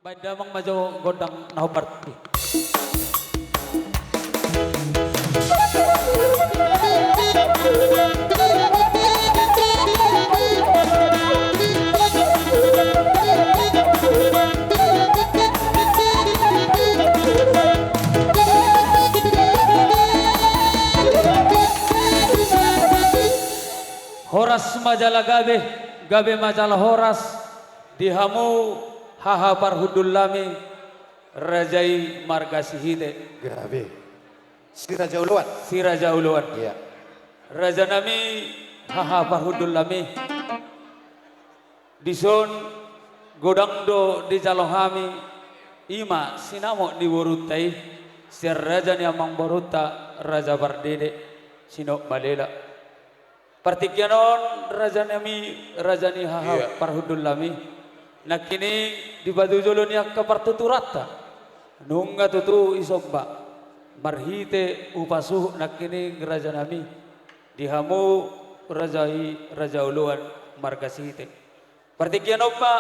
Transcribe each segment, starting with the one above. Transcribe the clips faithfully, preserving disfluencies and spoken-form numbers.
Baen damang ma jo gondang na hombar i. Horas ma jala gabe, gabe ma jala horas, di hamu haha parhundul nami, raja i marga Sihite. Gabe. Si Raja Oloan. Si Raja Oloan. Iya. Raja nami, haha parhundul nami. Dison godang do dijalo hami, i ma sinamot ni borunta i, sian raja ni amangborunta, Raja Pardede, Sinop Malela. Partingkian on, raja nami, raja ni haha, iya, parhundul nami. Nangkining di patujolo ni angka partuturanta, nunga tutu isomba. Marhite hupasuhut nangkining raja nami, di hamu raja i, Raja Oloan marga Sihite. Partingkian on ma,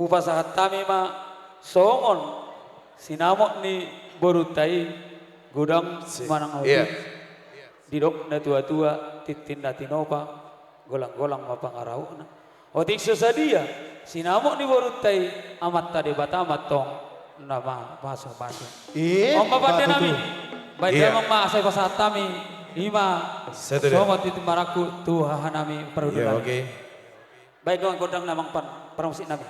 hupasahat hami ma songon sinamot ni borunta i, godang, si-, manang, iya, otik. Didok na tuatua, tintin na tinopa, golanggolang ma pangarahutna. Otik so sadia sinamot ni borunta i, Amanta Debata ma antong na ma-, mamasumasu. Ima tutu. On ma pande nami. Baen, iya, damang ma asa hupasahat hami, i ma, setuju, songon tintin marangkup tu haha nami parhundul nami. Iya, oke. Baen damang gondang na amang parmusik nami.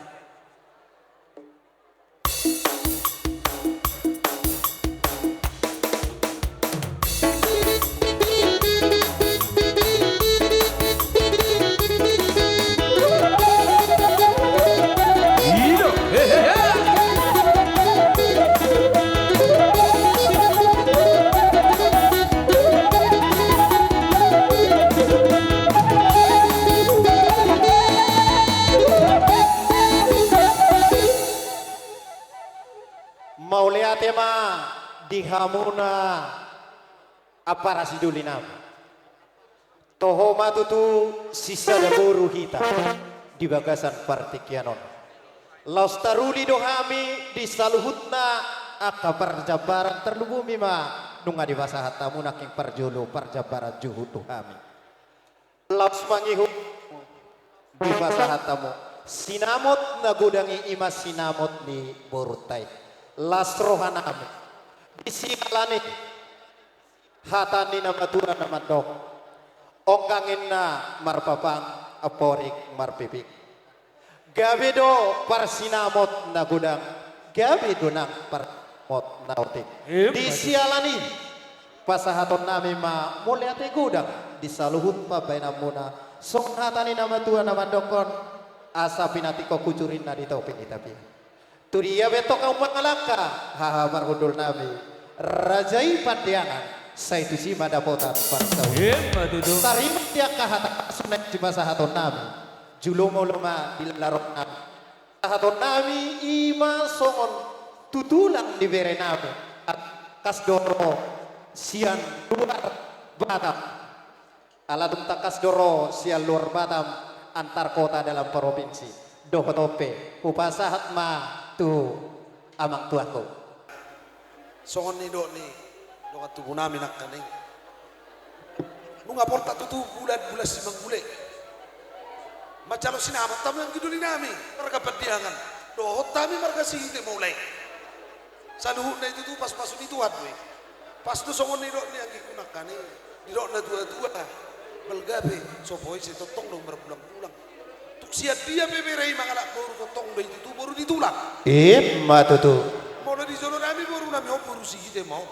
Mauliate ma di hamuna ampara sidoli nami. Toho ma tutu sisada boru hita di bagasan partingkian on. Laos taruli do hami di saluhutna angka parjambaran, tarlumobi ma nunga dipasahat hamu nangkin parjolo parjambaran juhut tu hami. Laos mangihut dipasahat hamu sinamot na godang i, i ma sinamot ni borunta i. Las roha nami di siala ni hata ni na matua na mandok: Onggang inna marpapang, amporik marpipik. Gabe do parsinamot na godang, gabe do nang parsinamot na otik. Ima tutu. Di siala ni i, pasahaton nami ma mauliate godang di saluhut pambahenanmuna, songon hata ni na matua na mandokkon: Asa pinantikhon hucuri na di topi ni tapian. Tu dia be antong hamu mangalangka, haha parhundul nami, raja i Pandeangan, sai tusi ma dapotan pansamotan. Ima tutu. Tarima di angka hata na dipasahaton nami. Jolo molo ma di lala roha nami, pasahaton nami i ma songon tu tulang ni bere nami, tangkas do ro sian luar Batam. Ala dung tangkas do ro sian luar Batam, antar kota dalam provinsi. Dohot on pe hupasahat ma tu amang tuaku. Songon nidok ni dongan tubu nami nangkaning, nunga portat tutu bulan, bulan simanggule. Manjalo sinamot hamu anggi doli nami marga Pandeangan, dohot hami marga Sihite, molo i saluhutna i tutu paspasu ni Tuhan do i. Pas do songon nidok ni anggingku nangkaning, didok na tuatua: Balga pe so pois i, tongtong do marbulangbulang. Tung sian dia pe bere i mangalap boru, tongtong do i tutu boru ni tulang. Ima tutu. Molo di jolo nami boru nami on boru Sihite ma on.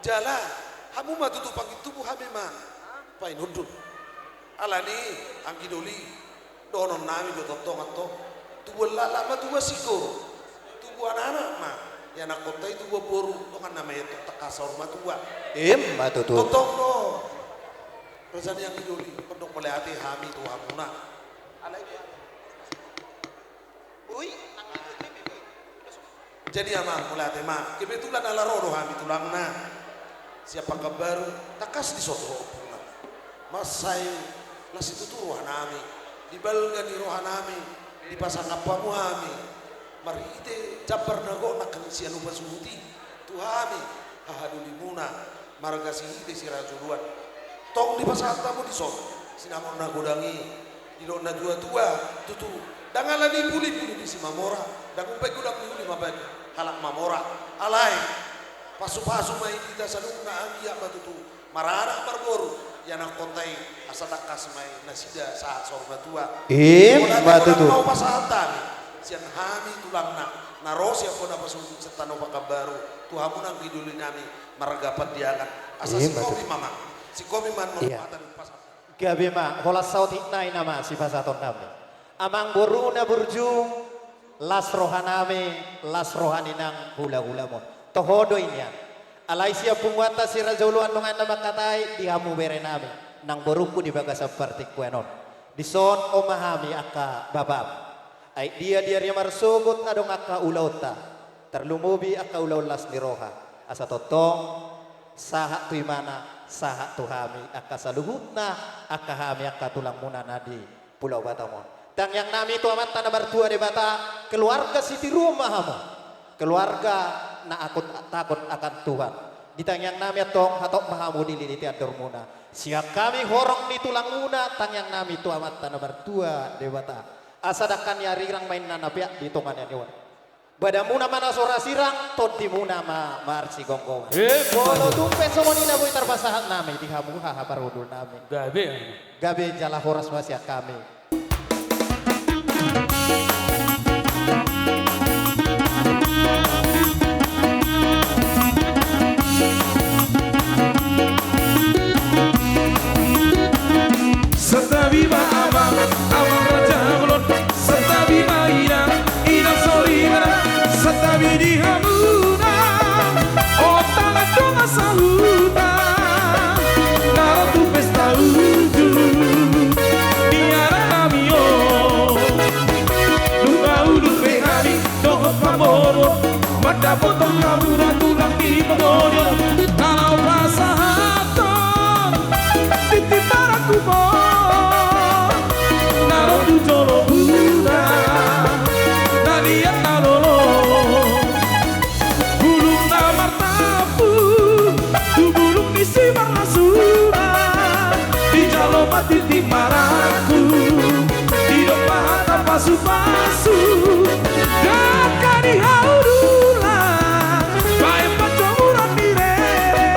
Jala hamu ma tutu panggi tubu, hami ma painundun. Alani i anggi doli, dohonon nami do tongtong antong: Tubuan laklak ma tubuan singkoru, tubuan anak ma ianakhonta i, tubuan boru dongan na maido, tangkas saur matua. Ima tutu. Tongtong do raja ni anggi doli, mandok mauliate hami tu hamuna. Alai, boi. Jadi amang, mauliate ma. Kebetulan ala ro do hami tulangna sian Pekanbaru, tangkas dison ro ompungna. Mansai las situtu roha nami, di balga ni roha nami, Dipasangap hamu hami marhite jambar na gok nangkin sian upa suhut i tu hami hahadolimuna marga Sihite Siraja Oloan. Tong dipasahat hamu dison sinamot na godang i, didok natuatua tutu, ndang ala ni puli puli ni Simamora, ndang umbahen godang ni uli ma bahen halak mamora. Alai pasupasu ma i di hita saluhutna, anggiat ma tutu maranak marboru ianakhonta i, asa tangkas ma i nasida sahat saur matua. Ima tutu. Molo na hupasahat hami sian hami tulangna na ro sian bona pasuhut sian tano Pakanbaru tu hamu nang di doli nami marga Pandiangan, asa singkopi ma, amang. Singkopi ma, molo hata ni hupasahat. Gabe ma, holan saotik nai nama sipasahaton nami. Amang boru na burju, las roha nami, las roha ni nang hulahulamon. Toho do i nian. Alai sian punguanta Siraja Oloan nuaeng na mangkatai di hamu bere nami nang borungku di bagasan partingkian on. Dison on ma hami angka bapam. Ai dia dia ria marsogot adong angka ulaonta, tarlumobi angka ulaon las ni roha. Asa tongtong sahat tu imana, sahat tu hami angka saluhutna, angka hami angka tulangmuna na di Pulau Batam on. Tangiang nami tu Amanta na martua Debata, keluarga sitiruon ma hamu. Keluarga na angkut tangan akan Tuhan. Di tangiang nami antong hatop ma hamu dililiti andormuna. Sian hami horong ni tulangmuna, tangiang nami tu Amanta na martua Debata, asa dangka ni arirang ma inna na peak di tonga ni ari on. Badanmuna ma na so ra sirang, tondimuna ma marsigomgoman. Molo tung pe songon i na boi tarpasahat nami di hamu haha parhundul nami, gabe, gabe jala horas ma sian hami. Santabi ma amang, amang raja bolon. Santabi ma inang, inang soripada. Santabi di hamuna, o tangkas dongan sahuta na ro tu pesta ujung ni anak nami on. Nunga ulur be hami dohot pamoruon, mandapothon hamuna tulang ni pangoli on. Na laho pasahathon tintin marangkup on na ro tu jolo muna, na liat na lolo, bulung na martampu tu bulung ni simarlasuna. Dijalo ma tintin marangkup, didok ma hata pasupasu. Dangka ni hau dulang, baen pancomuran ni rere.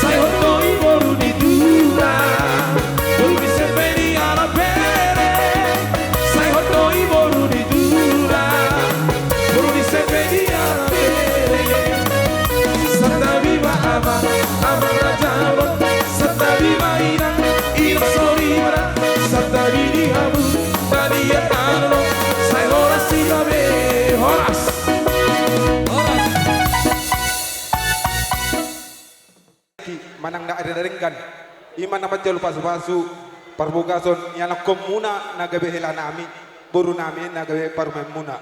Sai hot do i boru ni tulang, boru ni sempe ni anak bere. Sai hot do i boru ni tulang, boru ni sempe ni anak bere. Santabi ma amang, amang raja bolon. Santabi ma inang, inang soripada. Santabi di hamu na liat na lolo. Sai horas hita be, horas. Manang na ari na denggan, ima na manjalo pasupasu parbagason ni anakhonmuna na gabe hela nami, boru nami na gabe parumaenmuna.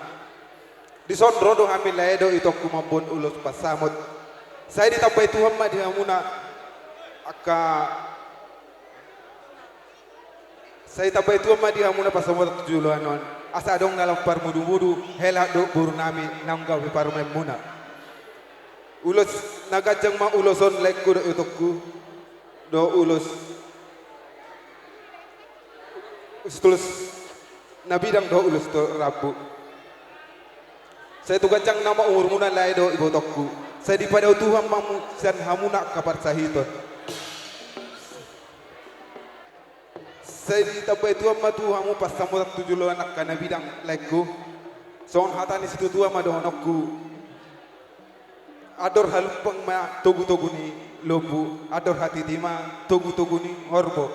Dison ro do hami lae dohot itongku mamboan ulos pansamot. Sai ditambai Tuhan ma di hamuna angka Sai ditambai Tuhan ma di hamuna pansamotan tu joloan on, asa adong na lam parmudumudu hela dohot boru nami naung gabe parumaenmuna. Ulos na ganjang ma ulos on laengku dohot itongku, dohot ulos, ulos na bidang dohot ulos na rambu. Sai tu ganjang nama umurmuna lae dohot ibotongku. Sai dipadao Tuhan ma sian hamuna angka parsahiton. Sai ditambai Tuhan ma tu hamu pansamotan tu joloan angka na bidang laengku. Songon hata ni situatua ma dohononku: Andor halumpang ma togutogu ni lombu, andor hatiti ma togutogu ni horbo.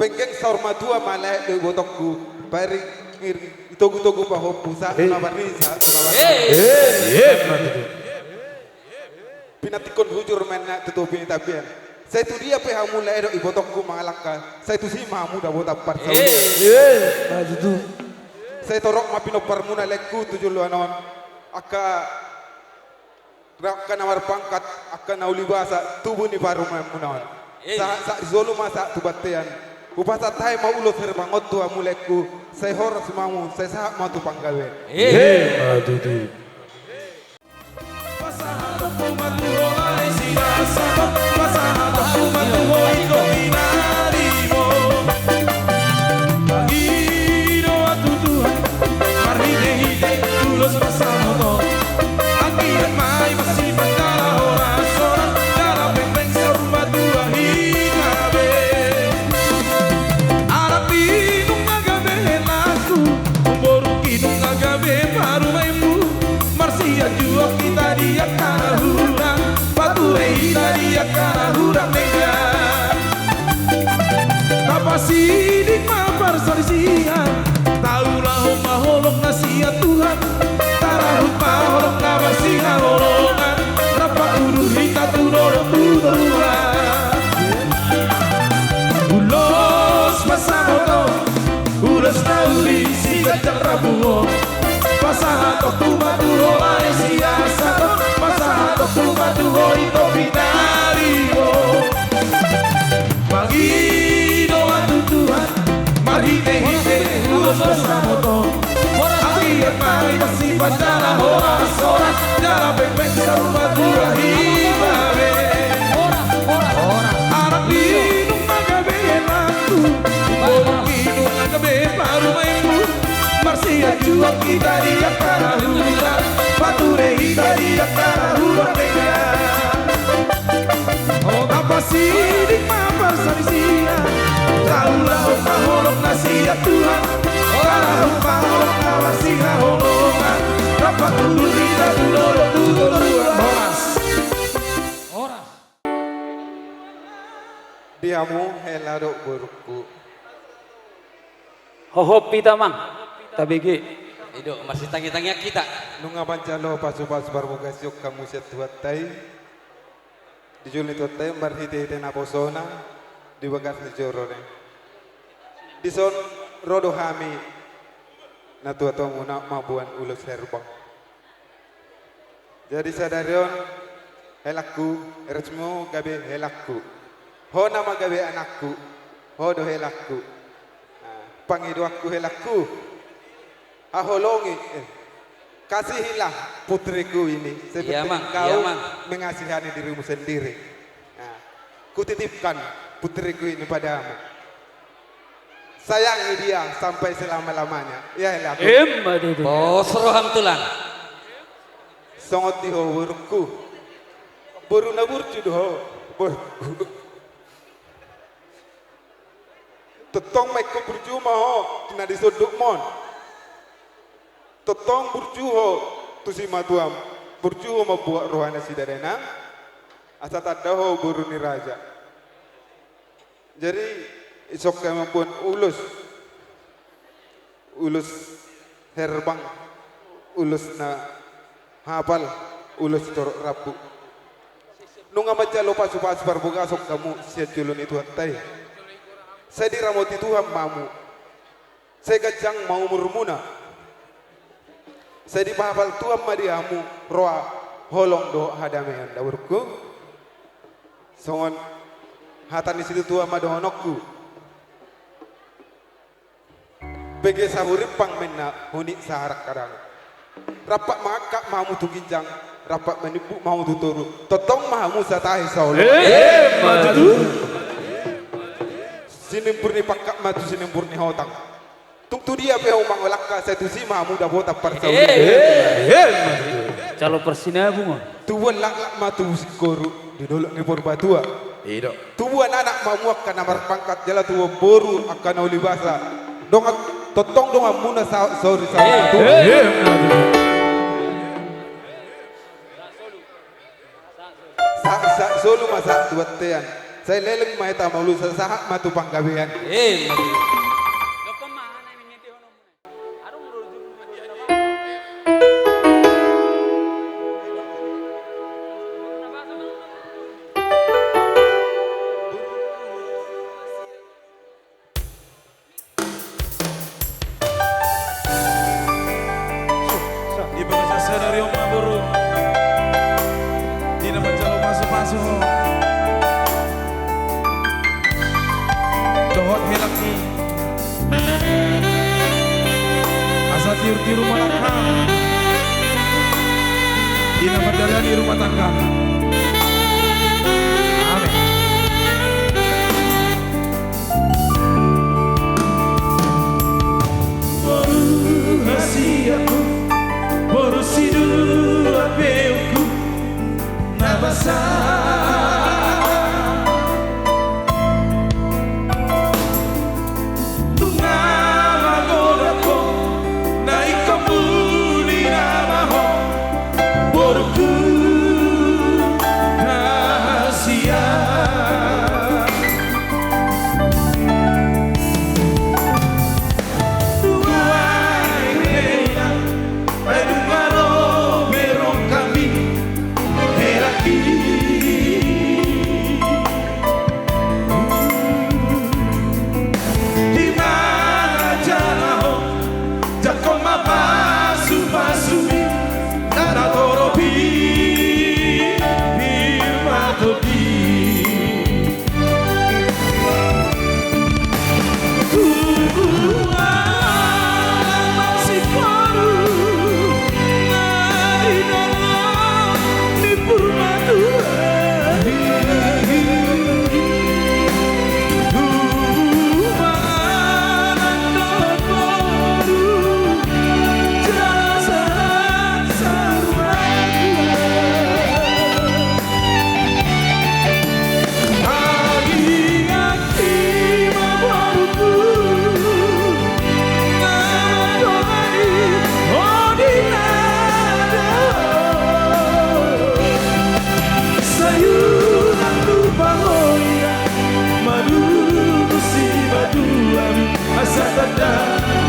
Penggeng saur matua ma lae dohot ibotongku, paringiring togutogu pahompu, sahat tu na marnini, sahat tu na marnono. Pinantikhon hujur ma inna tu topi ni tapian. Sai tu dia pe hamu lae dohot ibotongku mangalangka, sai tusi ma hamu dapotan parsaulian. Sai torop ma pinomparmuna laengku tu joloan on. Angka angka na marpangkat, angka na uli basa, tubu ni parumaenmuna on. Sahat, sahat di solu ma sahat tu bontean. Hupasahat hami ma ulos herbang on tu hamu laengku, sai horas ma hamu, sai sahat ma tu panggabean. Emma tutu. Marsianjuan hita di angka na hurang, pature hita di angka na hurang denggan. Tapasiding ma parsalisian, taulahon ma holong na sian Tuhan, tarahut ma holong na marsihaholongan, rap udur hita tu dolok tu toruan. Ulos pasahaton, ulos na uli siganjang rambu on. Pasahaton tu ma tu ho Malaysia sahat on, pasahaton tu ma tu ho Ito Pinaribo. Mangido ma tu Tuhan, marhitehite ulos pasahaton. Anggiat ma hita sipata na horas-horas, jala pengpeng saur matua hita be. Anak ni nunga gabe helangku, boru ni nunga gabe parumaenku. Marsianjuan hita di angka na hurang, pature hita di angka na hurang denggan. Tapasiding ma parsalisian, taulahon ma holong na sian Tuhan, tarahut ma holong na marsihaholongan, rap udur hita tu dolok tu toruan. Horas. Horas. Di hamu hela dohot borungku. Hohop hita amang, tabege. I do, marsitangi-tangian hita. Nunga manjalo pasu-pasu parbagasion hamu sian Tuhanta i. Di jolo ni Tuhanta i marhite-hite naposona di bagas ni joro ni. Dison ro do hami natuatuamuna mamboan ulos herbang. Jadi sadari on, helangku, resmu gabe helangku. Ho nama gabe anakku, ho do helangku. Nah, pangidoanku helangku. Haholongi, eh, kasihilah putriku ini seperti kau mengasihani dirimu sendiri. Nah, kutitipkan putriku ini padamu. Sayangi dia sampai selama-lamanya. Ya, helangku. Emma tutu. Pos roham tulang. Songon di ho borungku. Boru na burju do ho borungku. Tongtong ma ingkon burju ma ho tu na di sundutmon. Tongtong burju ho tu simatuam. Burju ho mambuat roha nasida dainang. Asa tanda ho boru ni raja. Jadi, isok hami mamboan ulos, ulos herbang, ulos na hapal, ulos torop rambu. Nunga manjalo pasu-pasu parbagason hamu sian jolo ni Tuhanta i. Sai diramoti Tuhan ma hamu. Sai ganjang ma umurmuna. Sai dipahapal Tuhan ma di hamu roha, holong dohot hadameon da borungku. Songon hata ni situtua ma dohononku. Bege sahurimpang ma inna, hunit saharang hadangan. Rampak mangangkat ma hamu tu ginjang, rampak manimbuk ma hamu tu toru. Tongtong ma hamu satahi saoloan. Emma tutu. Sinimbur ni pangkat ma tu sinimbur ni hotang. Tung tu dia pe hamu mangolangka, sai tusi ma hamu dapotan parsaulian. Emma tutu. Calon parsinabungan. Tubuan laklak ma tu singkoru di dolok ni Purbatua. I do. Tubuan anak ma hamu angka na marpangkat jala tubuan boru angka na uli basa. Dongan, tongtong donganmuna sa-, saur matua. Sa-, sa-, solu ma sahat tu bontean. Sai leleng ma hita mangolu, sai sahat ma tu panggabean. Di bagasan sadari on ma boru, di na manjalo pasu-pasu ho. Dohot hela di rumah tangga, di na mandalani rumah tangga. Amen. Boru hasianku, boru siduan beungku, na basa. Nunga mangodap ho, na ingkon muli nama ho, borungku na hasian. Nuaeng pe inang, ai nunga ro be rohami, helangki. Di mana jala ho, jangkon ma pasupasumi, na torop i pir ma tondi. Sai unang lupa ho inang, manunggu sipaduan, asa tanda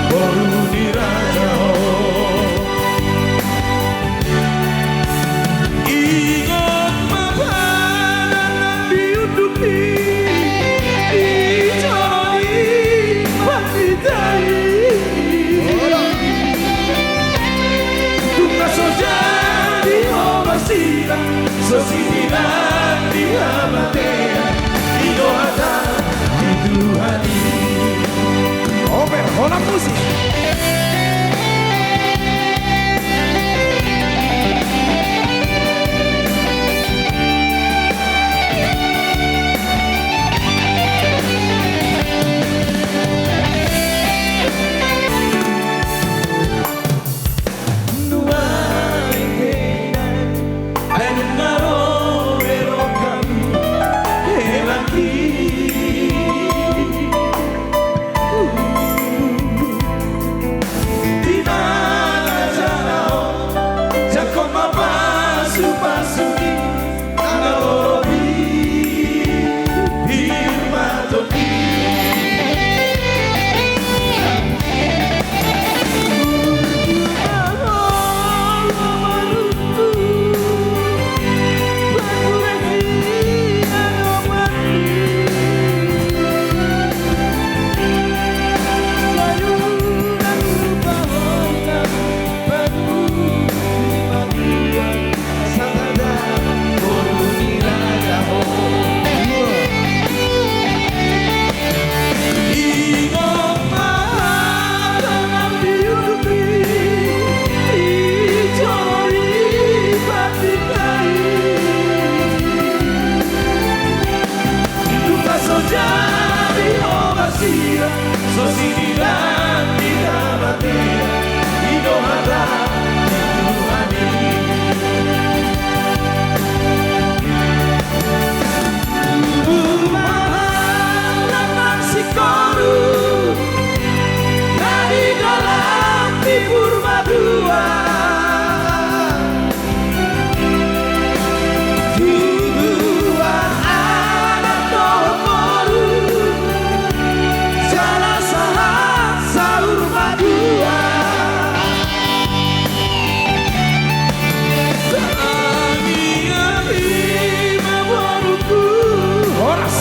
boru ni raja ho. Ingot ma panganan di unduk i, di jolo ni pandita i. Nunga so jadi ho basira, so sindiran di hamatean, i do hata ni Tuhan i. Oper, holan musik. Nuaeng pe inang, ai nunga ro be rohami, helangki. Di mana jala ho, jangkon ma pasupasumi, na torop i pir ma tondi. Nunga so jadi ho basira, so sindiran di hamatean, i do hata ni Tuhan i. Tubu ma anak singkoru, na di dalan timur madua. Tubu ma anak dohot boru, jala sahat saur matua. Tangiang i ma borungku. Horas.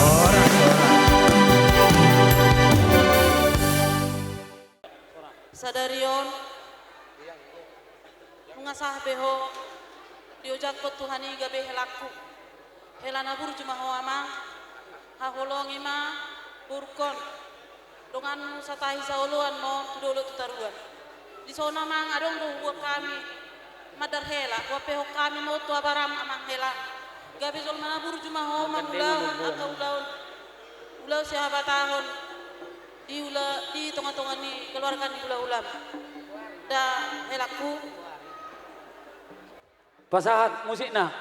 Sadari on, nunga sahat be ho, diojakhon Tuhan i gabe helangku. Hela na burju ma ho amang, haholongi ma borungkon. Donganmu satahi saoloan ma on tu dolok tu toruan. Dison amang adong do huboan hami mandar hela, huampehon hami ma on tu Abaram amang hela. Gabe jolma na burju ma ho mangulahon angka ulaon, ulaon sihabatahon di ula, di tongatonga ni keluarga ni hulahulam. Da helangku. Pasahat musikna.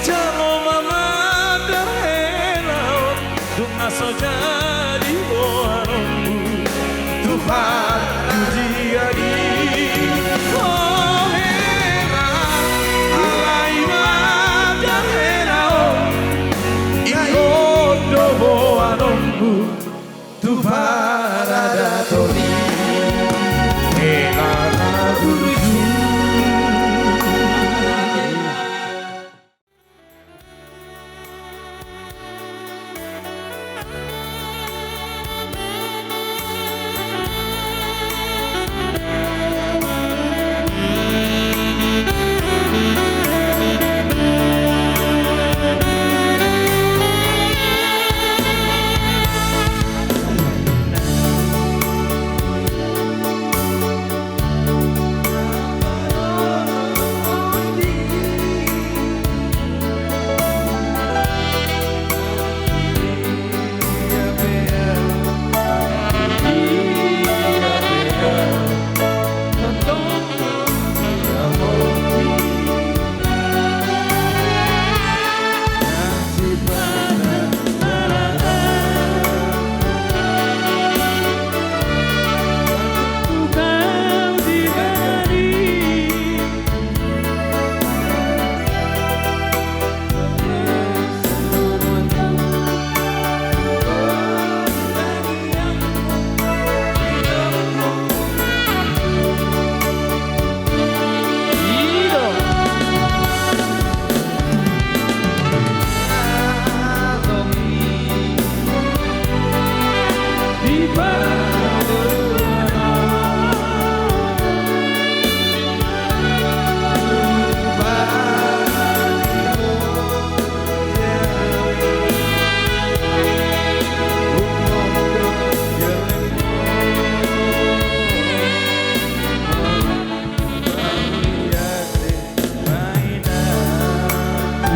Jalo ma mandar hela on, dung na so jadi boanonmu, Tuhan pujian i. O hela, alai mandar hela on, ingkon do boanonmu tu paradaton i, hela na burju.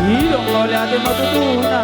I do, mauliate ma tutu na.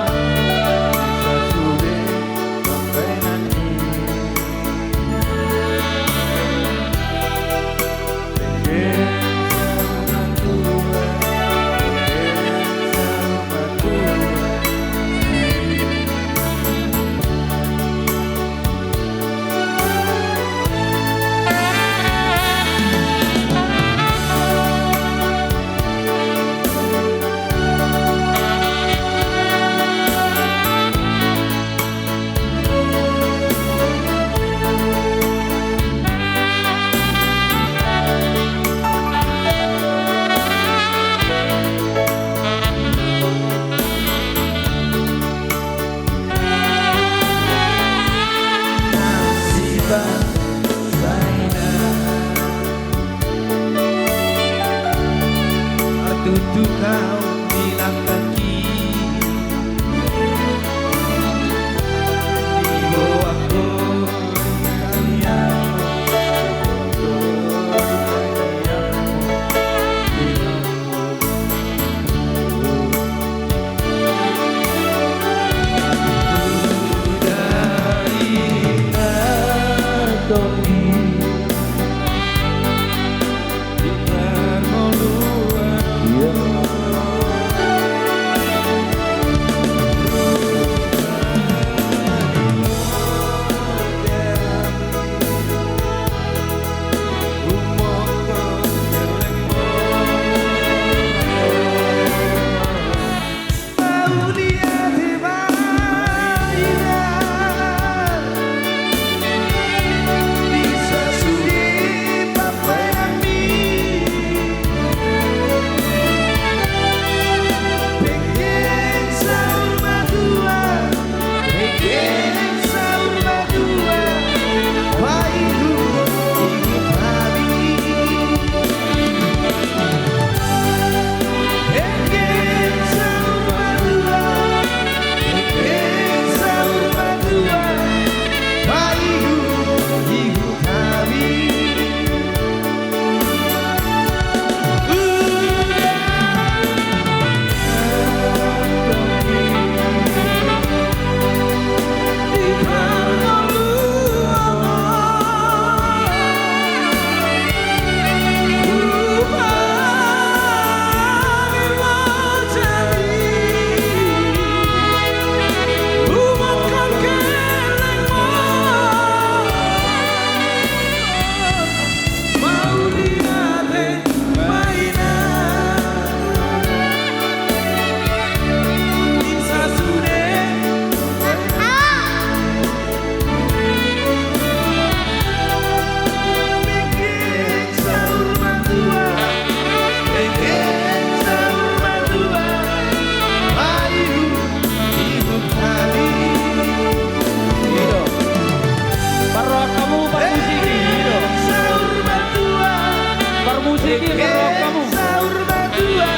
Saur matua,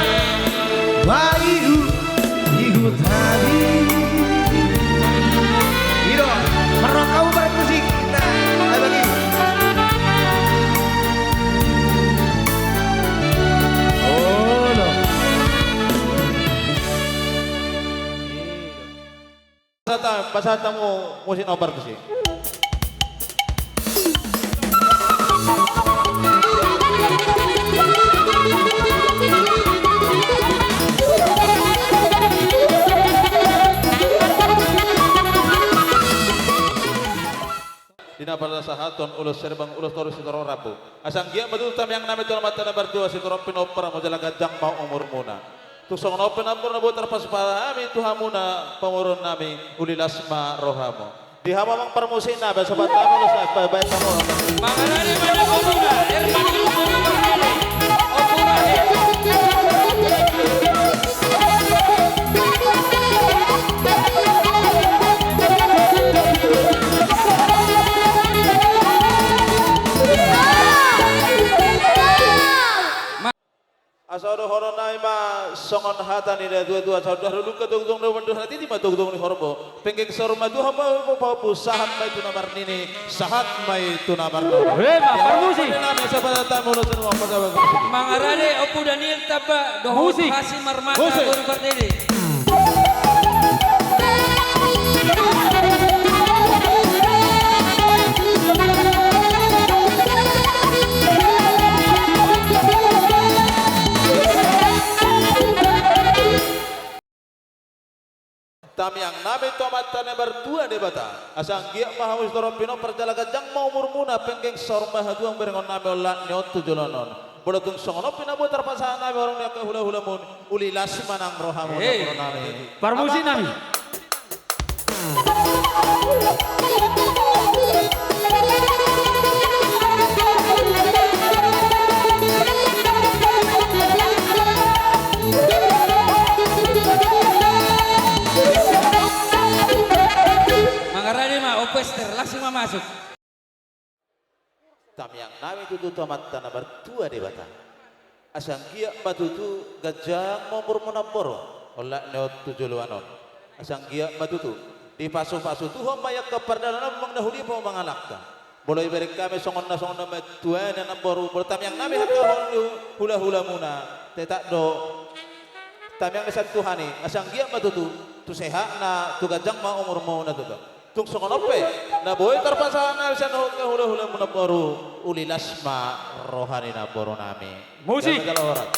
bayu di huta i. I do, marroha hamu parmusik. Nah, ai bagi. Olo. Pasahat hamu, pasahat hamu musik na hombar tusi. Di na pasahathon ulos herbang, ulos toru sitorop rambu. Asa anggiat ma tutu tamiang nami tu Amanta na martua, sitorop pinompar hamu jala ganjang ma umurmuna. Tung songon on pe namboru na boi tarpasupasu hami tu hamuna pamoruon nami, uli las ma rohamu. Di hamu amang parmusik nami, sobat nami, ulos na, baen hamu. Mangarade ma di hamuna, Herman Gultom Gultom. Asa dohonon nami ma songon hata ni natuatua, asa dohot dungka togtog ni umbahen dohot hatiti ma togtog ni horbo. Penggeng saur matua ma pahompu, sahat ma i tu na marnini, sahat ma i tu na marnono. Ema, parmusik. Nami sabat tamu, ulos na, mangarade Ompu Daniel Tamba dohot Hasi Marmata, boru Pardede. Tamiang nami tu Amanta na martua Debata, asa anggiat ma hamu sitorop pinompar jala ganjang ma umurmuna, penggeng saur matua ma berengon nami olat ni on tu joloan on. Molo tung songon on pe na boi tarpasahat nami horong ni angka hulahulamuna, uli las ma nang rohamu, namboru nami. Parmusik nami. Mangarade ma, Ompu Ester, langsung ma masuk. Tamiang nami tutu tu Amanta na martua Debata, asa anggiat ma tutu ganjang ma umurmu namboru, olat ni on tu joloan on. Asa anggiat ma tutu dipasupasu Tuhan ma i angka pardalanan, manang na hudi pe mangalangka. Molo ibereng hami songon na, songon na martua na namboru, molo tamiang nami angka hulahulamuna, tetap do tamiang na sian Tuhan i, asa anggiat ma tutu tu sehatna, tu ganjang ma umurmuna tutu. Tung songon on pe na boi tarpasahat nami sian hulahulamuna namboru, uli las ma roha ni namboru nami. Musik. Jalo, jalo horas.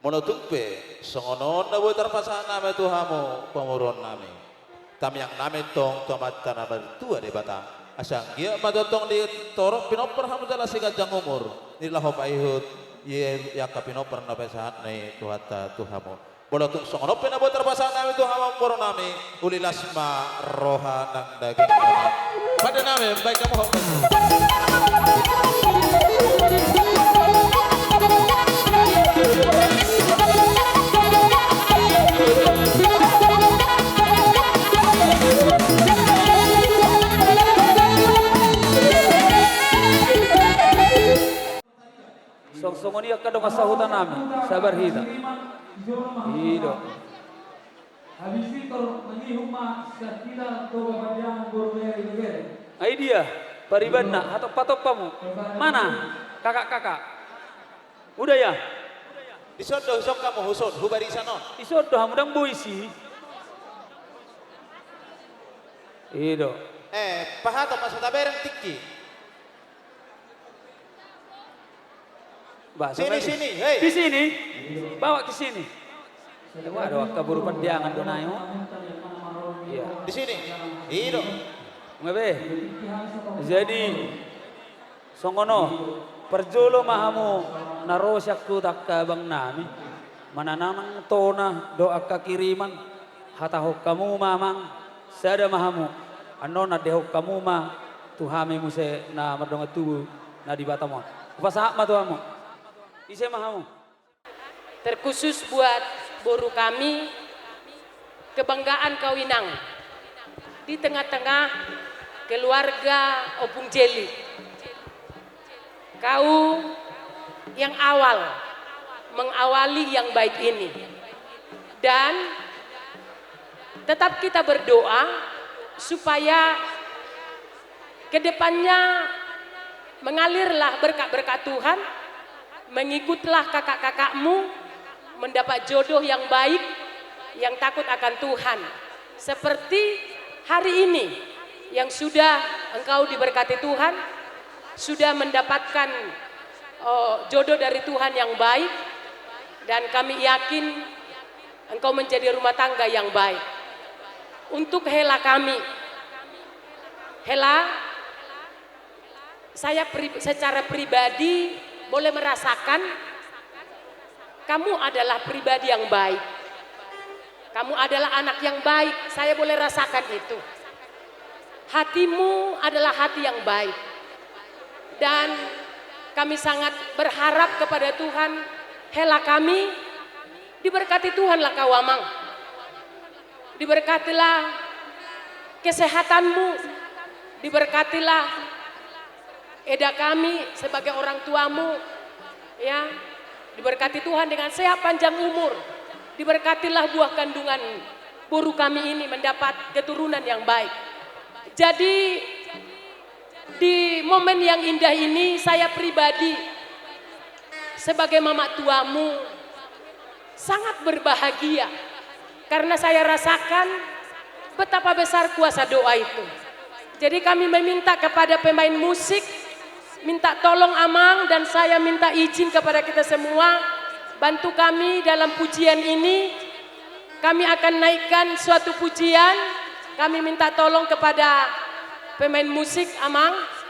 Molo tung pe songon on na boi tarpasahat nami tu hamu pamoruon nami, tamiang nami tong tu Amanta na martua Debata, asa anggiat ma tongtong sitorop pinompar hamu jala siganjang umur ni laho paihut i angka pinompar na pasahatna i Tuhanta tu hamu. Molo tung songon on pe na boi tarpasahat nami tu hamu pamoruon nami, uli las ma roha nang daging. Pande nami, baen hamu. Songon i angka dongan sahuta nami, sabar hita. I do. Habis Victor mangihut ma, sian hita Toga Pandiangan boru Bere. Ai dia paribanna, hatop-hatop hamu. Mana kakak-kakak? Uda ya? Dison do, dison hamu, dison, hu barisan on. Dison do hamu, ndang boi isi. I do. Eh, pahatop ma, so tabereng tingki. Bah, sini, sini, hei. Di sini. Bawa ke sini. Waduh, angka boru Pandiangan do nai on. Iya. Di sini. I do. Nga be. Jadi songon on, parjolo ma hamu na ro sian huta angka abang nami mananang tona dohot angka kiriman. Hatahon hamu ma amang, sada ma hamu. Annon andehon hamu ma Tu hami muse na mardongan tubu na di Batam on. Hupasahat ma tu hamu. Ise ma hamu? Terkhusus buat boru kami, kebanggaan kau Inang di tengah-tengah keluarga Ompung Jeli. Kau yang awal mengawali yang baik ini. Dan tetap kita berdoa supaya ke depannya mengalirlah berkat-berkat Tuhan, mengikutlah kakak-kakakmu, mendapat jodoh yang baik, yang takut akan Tuhan. Seperti hari ini yang sudah engkau diberkati Tuhan, sudah mendapatkan, oh, jodoh dari Tuhan yang baik, dan kami yakin engkau menjadi rumah tangga yang baik. Untuk Hela kami, Hela, saya pri-, secara pribadi boleh merasakan kamu adalah pribadi yang baik. Kamu adalah anak yang baik, saya boleh rasakan itu. Hatimu adalah hati yang baik. Dan kami sangat berharap kepada Tuhan, Hela kami, diberkati Tuhanlah kau, Amang. Diberkatilah kesehatanmu, diberkatilah Eda kami sebagai orang tuamu, ya, diberkati Tuhan dengan sehat panjang umur, diberkatilah buah kandungan boru kami ini mendapat keturunan yang baik. Jadi, di momen yang indah ini, saya pribadi sebagai mamak tuamu sangat berbahagia karena saya rasakan betapa besar kuasa doa itu. Jadi kami meminta kepada pemain musik, minta tolong Amang dan saya minta izin kepada kita semua, bantu kami dalam pujian ini. Kami akan naikkan suatu pujian, kami minta tolong kepada pemain musik, Amang.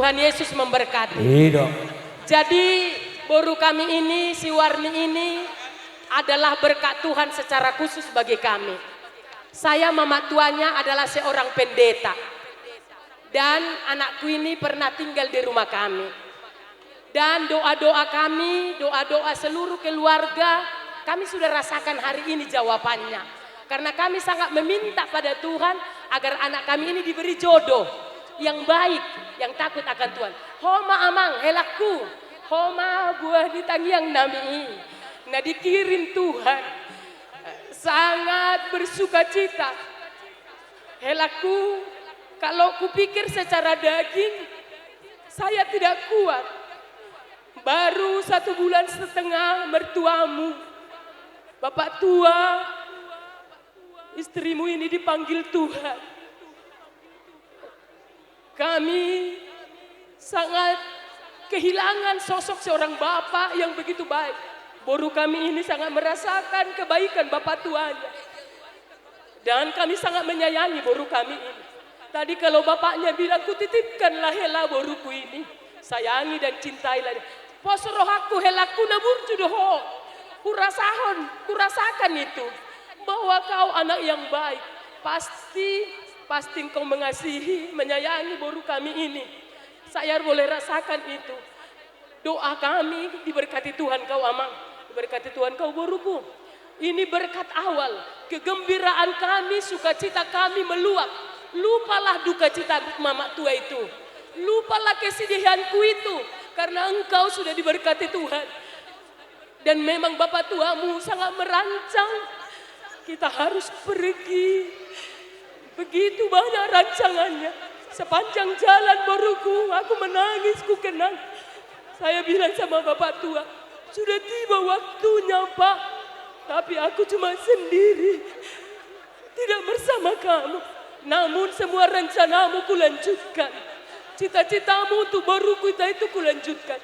Tuhan Yesus memberkati. I do. Jadi, boru kami ini, si Warni ini, adalah berkat Tuhan secara khusus bagi kami. Saya, mama tuanya, adalah seorang pendeta. Dan anakku ini pernah tinggal di rumah kami. Dan doa-doa kami, doa-doa seluruh keluarga, kami sudah rasakan hari ini jawabannya. Karena kami sangat meminta pada Tuhan agar anak kami ini diberi jodoh yang baik, yang takut akan Tuhan. Ho ma, amang, helangku, ho ma buah ni tangiang nami i, na dikirim Tuhan. Sangat bersukacita. Helangku, kalau kupikir secara daging, saya tidak kuat. Baru satu bulan setengah mertuamu, bapak tua, istrimu ini dipanggil Tuhan. Kami sangat kehilangan sosok seorang bapak yang begitu baik. Boru kami ini sangat merasakan kebaikan bapak tuanya. Dan kami sangat menyayangi boru kami ini. Tadi kalau bapaknya bilang, "Kutitipkanlah, Hela, boruku ini. Sayangi dan cintailah dia." Pos rohangku, helangku, na burju do ho. Kurasahon, kurasakan itu. Bahwa kau anak yang baik. Pasti, pasti engkau mengasihi, menyayangi boru kami ini. Saya boleh rasakan itu. Doa kami diberkati Tuhan kau, amang. Diberkati Tuhan kau, boruku. Ini berkat awal. Kegembiraan kami, sukacita kami meluap. Lupalah duka cita mama tua itu. Lupalah kesedihanku itu. Karena engkau sudah diberkati Tuhan. Dan memang bapak tuamu sangat merancang. Kita harus pergi. Begitu banyak rancangannya. Sepanjang jalan, boruku, aku menangis, kukenang. Saya bilang sama bapak tua, "Sudah tiba waktunya, Pak. Tapi aku cuma sendiri. Tidak bersama kamu. Namun semua rencanamu kulanjutkan. Cita-citamu untuk boru kita itu kulanjutkan."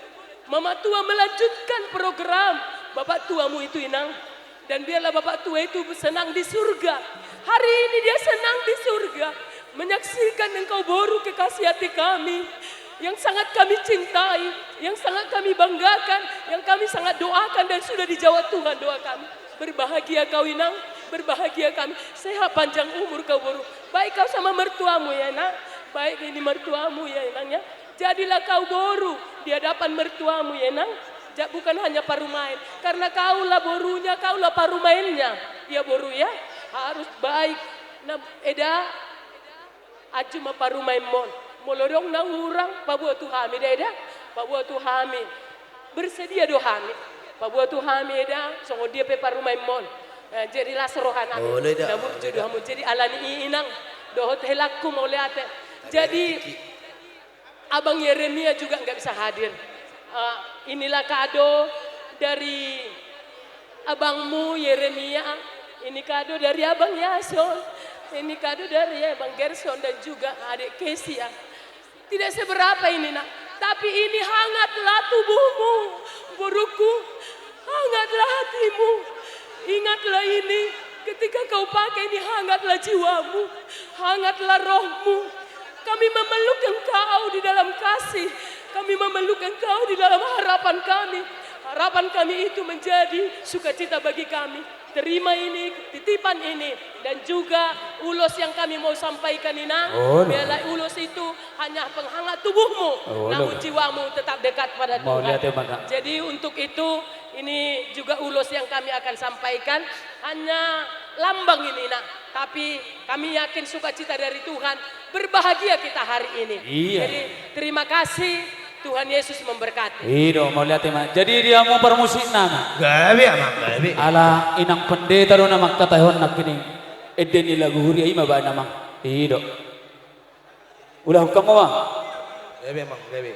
Mama tua melanjutkan program bapak tuamu itu, Inang. Dan biarlah bapak tua itu senang di surga. Hari ini dia senang di surga. Menyaksikan engkau, boru kekasih hati kami, yang sangat kami cintai, yang sangat kami banggakan, yang kami sangat doakan dan sudah dijawab Tuhan doa kami. Berbahagia kau, Inang, berbahagia kami. Sehat panjang umur kau, boru. Baik kau sama mertuamu ya, Nak. Baik ini mertuamu ya, Inang, ya. Jadilah kau, boru, di hadapan mertuamu ya, Nang. Ja-, bukan hanya parumaen. Karena kaulah borunya, kaulah parumaennya. Ya, boru, ya. Harus baik. Nah, eda, anju ma parumaenmon. Molo adong na hurang, paboa tu hami da, eda. Paboa tu hami. Bersedia do hami. Paboa tu hami, eda, songon dia pe parumaenmon. Eh, jadi las rohanami. Boleh da. Na burju do hamu. Jadi alani i, Inang, dohot helangku mauliate. Jadi, Abang Yeremia juga nggak bisa hadir. Eh, inilah kado dari abangmu Yeremia. Ini kado dari Abang Yason. Ini kado dari Abang Gerson dan juga adik Kesia. Tidak seberapa ini, Nak. Tapi ini hangatlah tubuhmu, boruku. Hangatlah hatimu. Ingatlah ini, ketika kau pakai ini, hangatlah jiwamu, hangatlah rohmu. Kami memeluk engkau di dalam kasih. Kami memeluk engkau di dalam harapan kami. Harapan kami itu menjadi sukacita bagi kami. Terima ini, titipan ini, dan juga ulos yang kami mau sampaikan, Inang. Oh, no. Biarlah ulos itu hanya penghangat tubuhmu, oh, namun jiwamu tetap dekat pada Tuhan. Jadi, untuk itu, ini juga ulos yang kami akan sampaikan. Hanya lambang ini, Nak. Tapi kami yakin sukacita dari Tuhan. Berbahagia kita hari ini. Iya. Jadi, terima kasih. Tuhan Yesus memberkati. I do, mauliate ma. Jadi, di hamu parmusikna, Nak. Gabe, Amang, gabe. Ala Inang Pendeta do na mangkatahon nangkining ende ni lagu huria i ma baen, Amang. I do. Ulahon hamu, Amang. Gabe, Amang, gabe.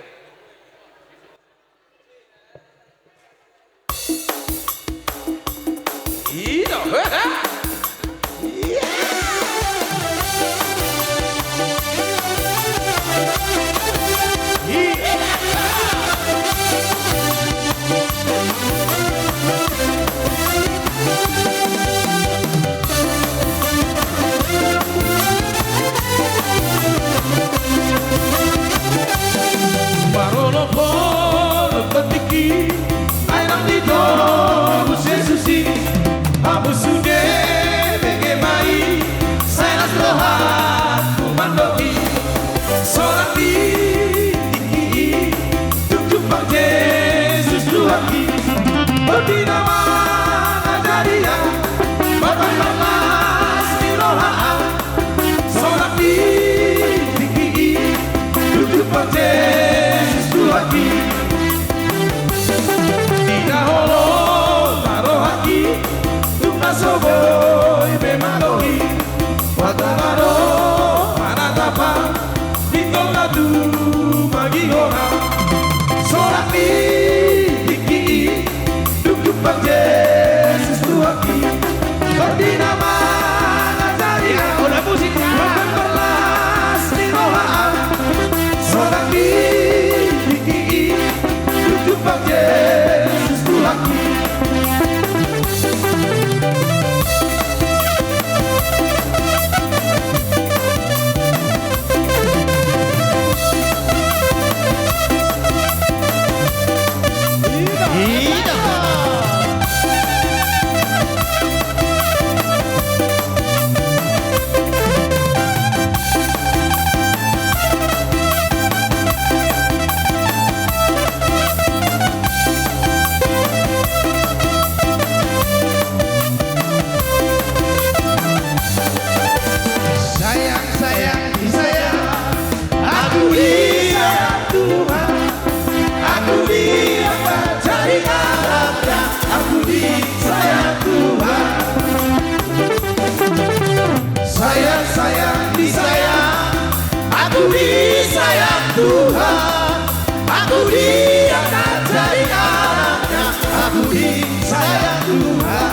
Sayang, disayang, aku disayang Tuhan. Aku diangkat jadi anaknya. Aku disayang Tuhan.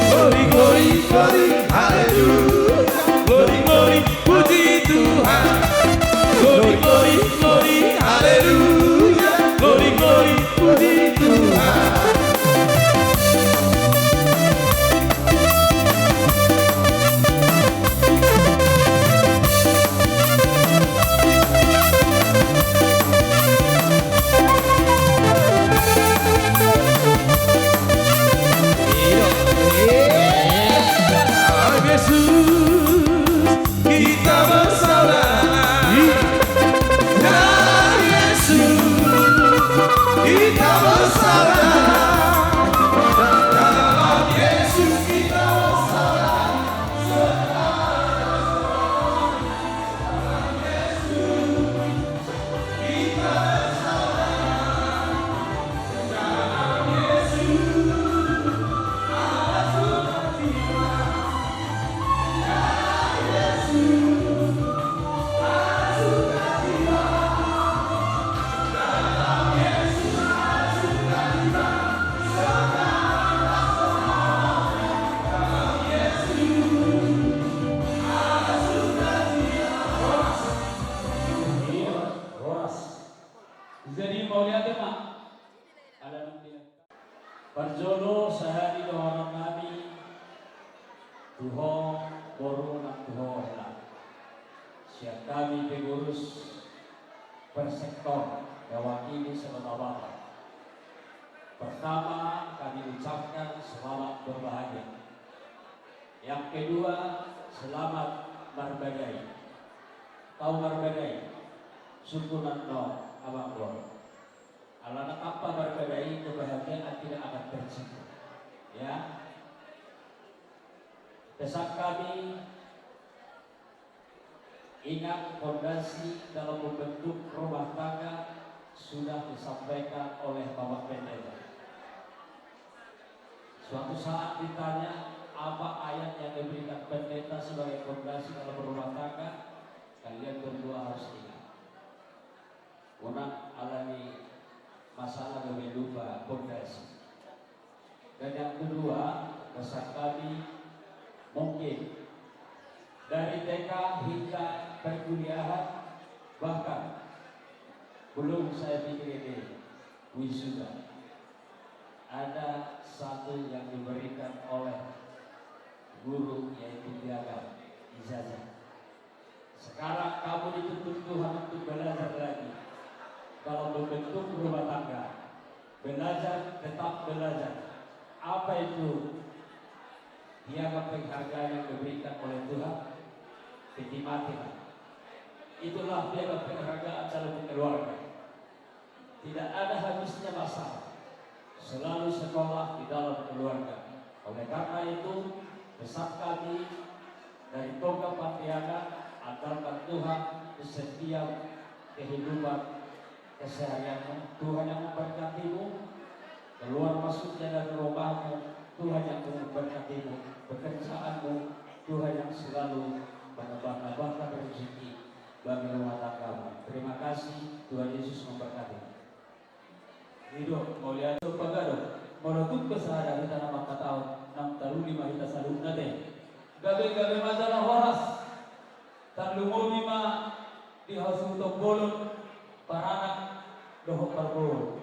Glory, glory, glory, haleluya. Glory, glory, puji Tuhan. Glory, glory, glory, haleluya. Glory, glory, puji Tuhan. Yesus, kita bersaudara. Dalam Yesus, kita bersaudara. Dalam Yesus, kita bersaudara. Jadi mauliate ma. Ala nang dia. Parjolo sahali dohonon nami tu ho boru nang tu ho hela. Sian hami pengurus per sektor mewakili saluhut bapak. Pertama, kami ucapkan selamat berbahagia. Yang kedua, selamat marbadai. Tau marbadai, sungkunan no amang boru. Alana tanpa marbadai kebahagiaan tidak akan tercipta. Ya. Pesan kami, ingat, fondasi dalam membentuk rumah tangga sudah disampaikan oleh Bapak Pendeta. Suatu saat ditanya, apa ayat yang diberikan pendeta sebagai fondasi dalam berumah tangga, kalian berdua harus ingat. Unang alani masalah gabe lupa fondasi. Dan yang kedua, pesan kami, mungkin dari T K hingga perkuliahan, bahkan belum saya pikir ini wisuda, ada satu yang diberikan oleh guru, yaitu piagam, ijazah. Sekarang kamu dituntut Tuhan untuk belajar lagi. Kalau membentuk rumah tangga, belajar, tetap belajar. Apa itu piagam penghargaan yang diberikan oleh Tuhan? Peti mati lah. Itulah piagam penghargaan dalam keluarga. Tidak ada habisnya masalah. Selalu sekolah di dalam keluarga. Oleh karena itu, pesan kami dari Tongga Pandiangan, andalkan Tuhan di setiap kehidupan keseharianmu. Tuhan yang memberkatimu, keluar masuknya dari rumahmu, Tuhan yang memberkatimu, pekerjaanmu, Tuhan yang selalu menambah-nambahkan rezeki bagi rumah tanggamu. Terima kasih, Tuhan Yesus memberkati. I do, mauliate. Pagadok, molo tung pe sada hita na mangkatahon, nang taruli ma hita saluhutna te. Gabe, gabe ma jala horas. Tarlumobi ma di hasuhuton bolon, paranak dohot parboru.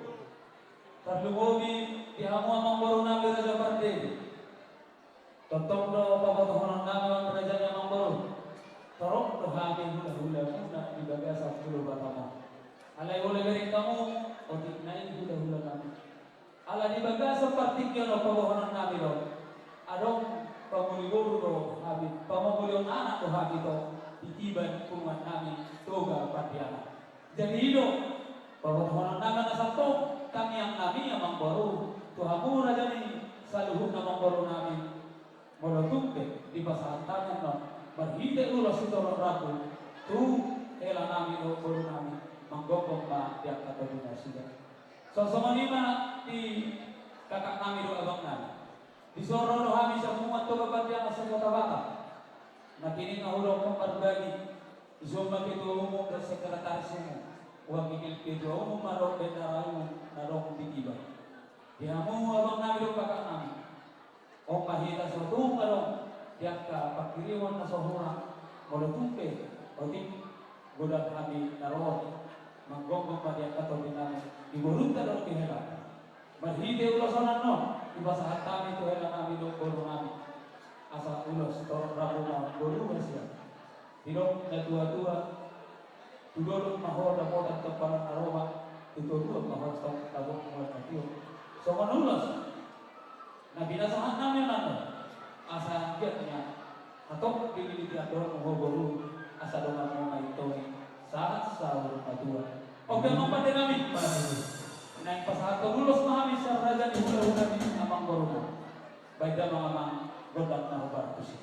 Tarlumobi di hamu amangboru nami Raja Pardede. Tongtong do pabotohonon nami on, raja ni amangboru. Torop do hami hula-hulamuna di bagasan Pulo Batam on. Alai molo bereng hamu, otik nai hula-hula nami. Ala di bagasan partingkian on pabotohonon nami do. Adong pamuli boru do hami, pamomulion anak do hami do di tiban punguan nami Toga Pandiangan. Jadi i do pabotohonon nami na santong, tangiang nami amangboru, tu hamu raja ni saluhutna amangboru nami, molo tung pe dipasahat tangan on marhite ulos sitorop rambu tu hela nami dohot boru nami, manggomgom ma di angka tondi nasida. Songon i ma di kakak nami dohot abang nami. Dison ro do hami sian punguan Toga Pandiangan se-Kota Batam. Ini na hudok parbagi, jumpa ketua umum dan sekretaris umum, wakil ketua umum ma dohot bendahara umum na adong di tiba. Di hamu abang nami dohot kakak nami. On ma hita so tung adong di angka pangkirimon na so hurang, molo tung pe otik godang hami na ro on, manggonggong ma di angka tondi nami, di borunta dohot di hela. Marhite ulos on annon, dipasahat hami tu hela nami dohot boru nami. Asa ulos torop rambu ma boru hasian. Didok natuatua, tu dolok ma ho dapotan tomparan na roba, tu toruan ma ho tong dapotan mual na tio. Songon ulos na pinasahat nami on annon, asa anggiat ma hatop dililiti andormu ho boru, asa donganmu ma i tong sahat saur matua. Oke, amang pande nami. Naeng pasahathon ulos ma hami sian raja ni hulahula ni amang boru nami. Baen damang amang gondang na hombar tusi.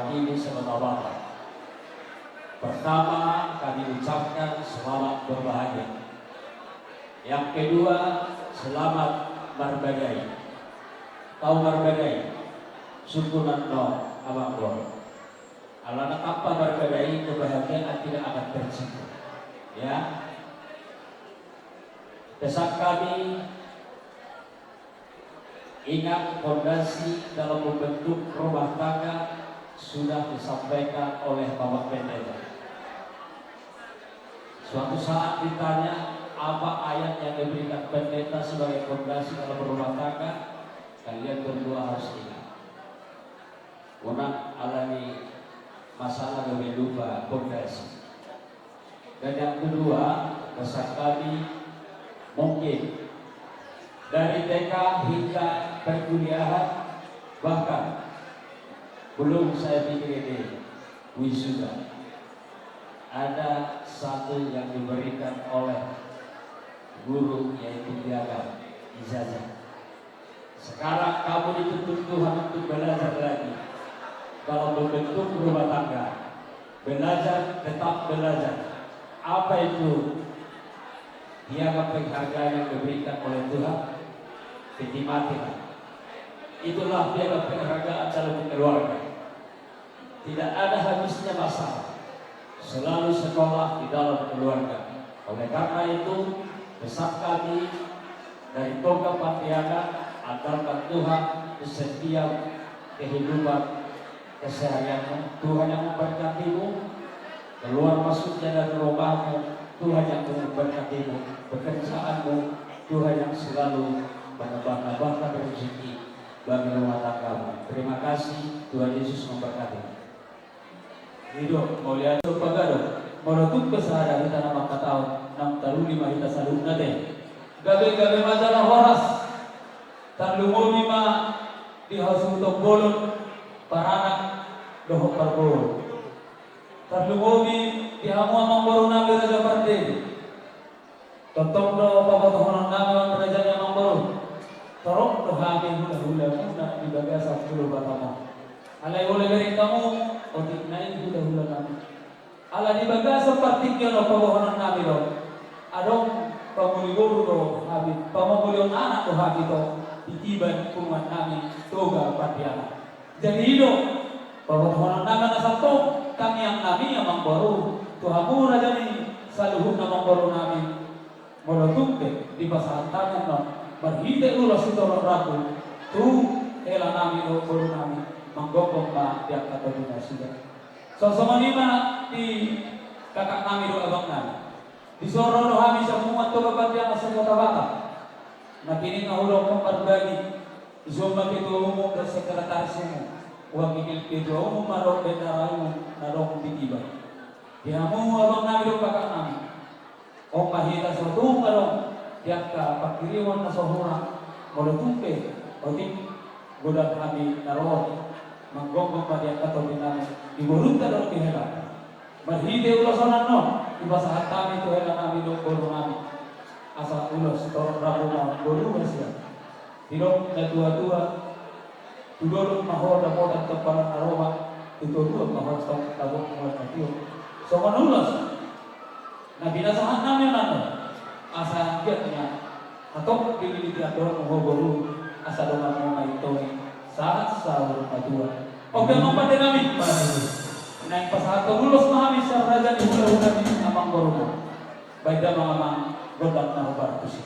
Ini sebab apa? Pertama, kami ucapkan selamat berbahagia. Yang kedua, selamat marbadai. Tau marbadai, sungkunan no amang boru. Alana tanpa marbadai, kebahagiaan tidak akan tercipta. Ya. Pesan kami, ingat, fondasi dalam membentuk rumah tangga sudah disampaikan oleh Bapak Pendeta. Suatu saat ditanya, apa ayat yang diberikan pendeta sebagai fondasi dalam berumah tangga, kalian berdua harus ingat. Unang alani masalah gabe lupa fondasi. Dan yang kedua, pesan kami, mungkin dari T K hingga perkuliahan, bahkan belum saya pikir ini wisuda, ada satu yang diberikan oleh guru, yaitu piagam, ijazah. Sekarang kamu dituntut Tuhan untuk belajar lagi dalam membentuk rumah tangga. Belajar, tetap belajar. Apa itu piagam penghargaan yang diberikan oleh Tuhan? Piti mati lah. Itulah piagam penghargaan dalam keluarga. Tidak ada habisnya masalah. Selalu sekolah di dalam keluarga. Oleh karena itu, pesan kami dari Toga Pontianak, andalkan Tuhan di setiap kehidupan keseharianmu. Tuhan yang memberkatimu, keluar masuknya dari rumahmu, Tuhan yang memberkatimu, pekerjaanmu, Tuhan yang selalu menambah-nambahkan rezeki bagi rumah tanggamu. Terima kasih, Tuhan Yesus memberkati. I do, mauliate. Pagadok, molo tung pe sada hita na mangkatahon, naung taruli ma hita saluhutna te. Gabe, gabe ma jala horas. Tarlumobi ma di hasuhuton bolon, paranak dohot parboru. Tarlumobi di hamu amangboru nami Raja Pardede. Tongtong do pabotohonon nami on, raja ni amangboru. Torop do hami hula-hula muna di bagasan Pulo Batam on. Alai molo bereng hamu, otik na i hula-hula nami. Ala di bagasan partingkian on pabohonon nami do. Adong pamuli boru do hami, pamuli anak do hami do, di tiban punguan nami Toga Pontianak. Jadi i do pabotohonon nami na santong, tangiang nami amangboru, tu hamu raja ni saluhutna amangboru nami. Molo tung pe dipasahat hami annon marhite ulos sitorop rambu tu hela nami dohot boru nami, manggomgom ma di angka tondi nasida. Songon i ma di kakak nami dohot abang nami. Dison ro do hami sapunguan Toga Pontianak se-Kota Batam. Na kini nga hudokkon marbagi, dison ma ketua umum dohot sekretaris umum, wakil ketua umum ma dohot bendahara umum na adong di tiban. Di hamu abang nami dohot kakak nami, on ma hita so tung adong di angka pangkirimon na so hurang, molo tung pe otik godang hami na ro on, manggomgom ma di angka tondi nami, di borunta dohot di hela. Marhite ulos on annon dipasahat hami tu hela nami dohot boru nami, asa ulos torop rambu ma boru ma sian. Didok na tua-tua, tu dolok ma ho dapotan tomparan na roa, tu toruan ma ho tong dapotan na tio. Songon ulos na pinasahat nami annon, asa anggiat ma hatop dililiti andormu ho boru, asa donganmu ma i toni sahat saur matua. Oke, amang pande nami. Naeng pasahathon ulos ma hami sian raja ni hula-hula ni amangboru nami. Baen damang amang gondang na hombar tusi.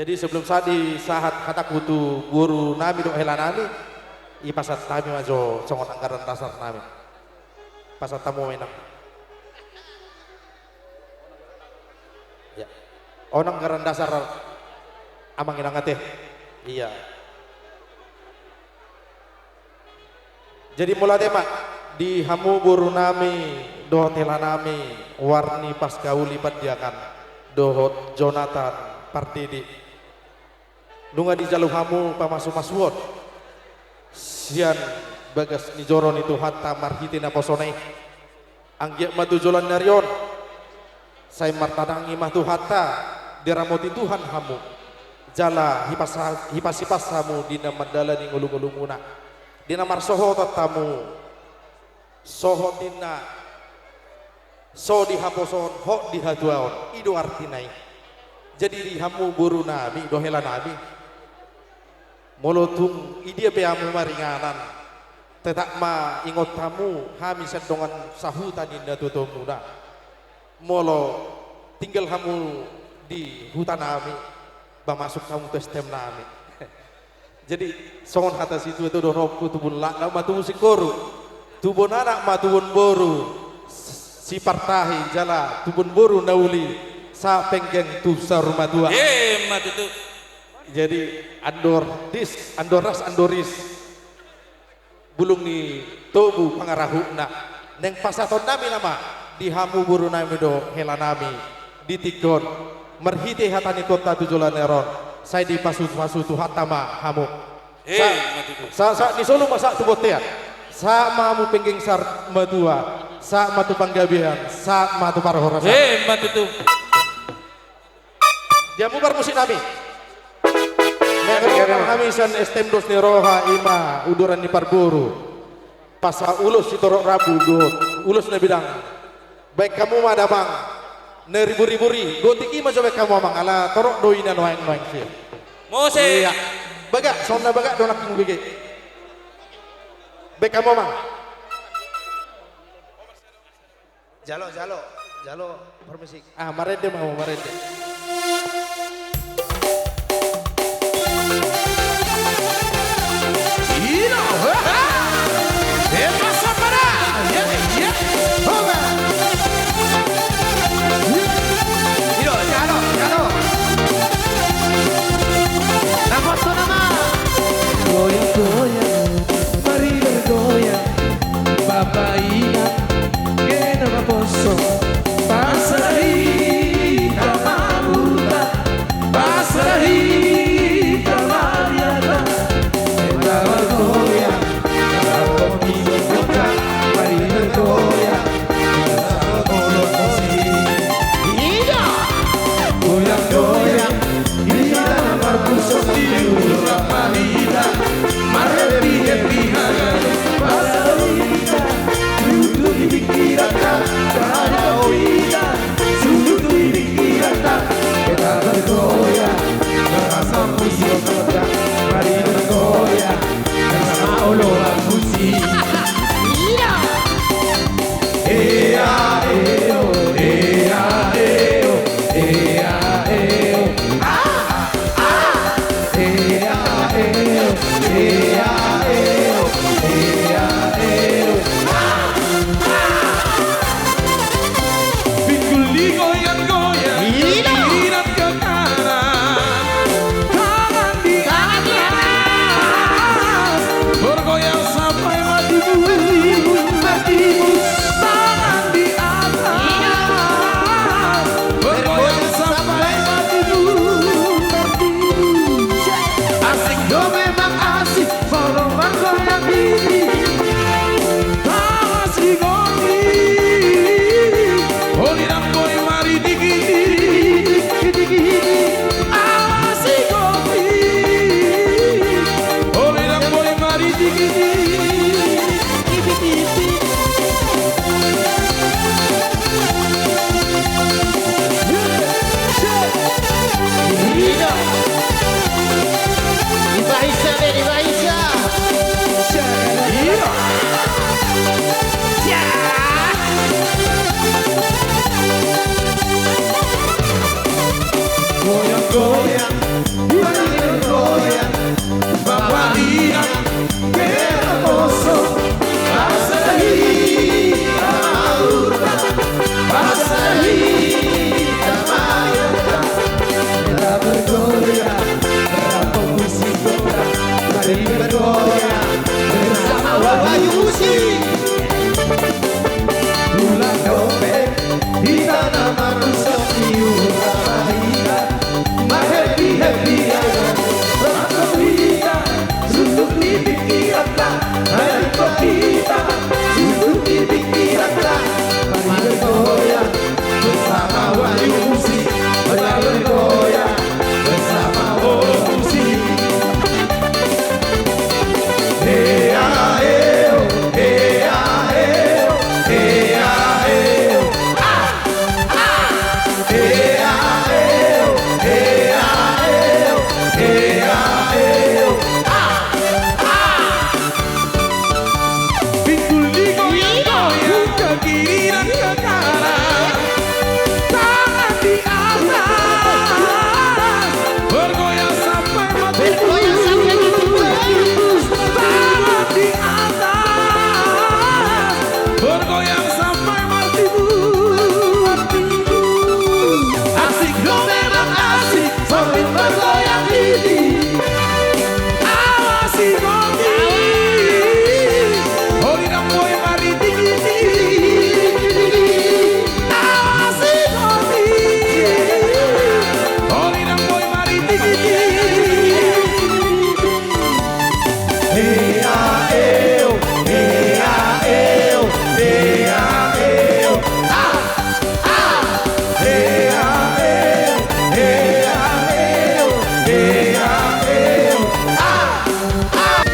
Jadi sebelum sahat disahat hatangku tu boru nami dohot hela nami, i pasahat hami ma jo songon anggaran dasar nami. Pasahat hamu ma inang. Ya. On anggaran dasar amang inang ate. Iya. Jadi mauliate ma di hamu boru nami dohot hela nami, Warni Paskauli Pandiangan dohot Jonathan Pardede. Nunga dijalo hamu pamasumasuon sian bagas ni joro ni Tuhanta marhite naposona i. Anggiat ma tu joloan ni ari on sai martangi ma Tuhanta, diramoti Tuhan hamu, jala hipas-, hipashipas hamu di na mandalani ngolungolumuna, di na marsohotan hamu, sohot ninna, so di haposoon, hot di hatuaon, i do artina i. Jadi di hamu boru nami dohot hela nami, molo tung i dia pe hamu maringanan, tetap ma ingot hamu hami sian dongan sahuta ni natuatuamuna. Molo tinggal hamu di huta nami, ba masuk hamu tu S T M nami. Jadi songon hata situa tu dohononku, tubun laklak ma tubu singkoru, tubun anak ma tubun boru, sipartahi jala tubun boru na uli, sahat penggeng tu saur matua. Emma tutu. Jadi andor dis, andor ras, andor ris, bulung ni tobu pangarahutna. Naeng pasahaton nami nama di hamu boru nami dohot hela nami di tingki on, marhite hata ni Tuhanta tu joloan ni ari on, sai dipasupasu Tuhanta ma hamu. Emma tutu. Sa-, sa-, sahat ni solu ma sahat tu bontean. Sahat ma hamu penggeng saur matua, sahat ma tu panggabean, sahat ma tu parhorasan. Emma tutu. Di hamu parmusik nami. Naeng ro hami sian S T M Dos ni Roha, i ma uduran ni parboru. Pasahat ulos sitorop rambu dohot ulos na bidang. Baen hamu ma damang na riburibu i, gotik i ma jo baen hamu amang, ala torop do i na nuaeng nuaeng sia. Muse. Iya. Bagak, songon na bagak do nangkin hubege. Baen hamu amang. Jalo, jalo, jalo parmusik. Ah, marende ma hamu, marende. Ino, haha. Epa sapara. Ye, ye. Hoba. Ino, jalo, jalo. Naposo nama. Goyang, goyang. Mari bergoyang. Bapa inang, gena maposo, pasahat hita ma murta, pasahat hita ma riana. Hita bergoyang, dalam kopi bergoyang, mari bergoyang, kita sama olok musik. Iya. Goyang-goyang, hita marpusok di lurah mahita, marhappy-happy hangat, pasahat hita, tutu di pingkiranta, ada hita, tutu di pingkiranta, hita bergoyang, bersama puisi otak, mari bergoyang, bersama olok musik. Iya. Ea, eo, ea, eo, ea, eo. Ah, ah. Ea, eo, ea, eo, ea, eo. Ah, ah. Pinggul digoyang-goyang, ina. Kiri dan ke kanan. Tangan di atas. Bergoyang sampai mati. Tangan di atas. Bergoyang sampai mati. Asik do memang asik, molo margoyang ini. Awas di goni. Uli nang boi mari di gini. Awas di goni. Uli nang boi mari di gini. Dibaisa be, dibaisa. Goyang-goyang. Bergoyang bersama Wahyu Musik. Tulang dope hita na marusok di usaha hita. Mar-happy-happy aja. Rangkap hita, suntuk di pikiran ta. Rangkap hita, suntuk di pikiran ta. Mari bergoyang bersama Wahyu Musik. Mari bergoyang bersama Wahyu Musik. Hea, heo, hea, heo, hea, heo. Ah! Ah! Hea, heo, hea, heo, hea, heo. Ah! Ah! Pinggul digoyang-goyang, ke kiri dan ke kanan. Tangan di atas, bergoyang sampai mati. Bergoyang sampai mati. Tangan di atas, bergoyang sampai mati. Asik do memang asik, sambil bergoyang ini. Awas si Robi. Holidang boi maritik-itik. Awas si Robi. Holidang boi maritik-itik. Hea, heo, hea, heo, hea, heo. Ah! Ah! Hea, heo, hea, heo, hea, heo. Ah! Ah!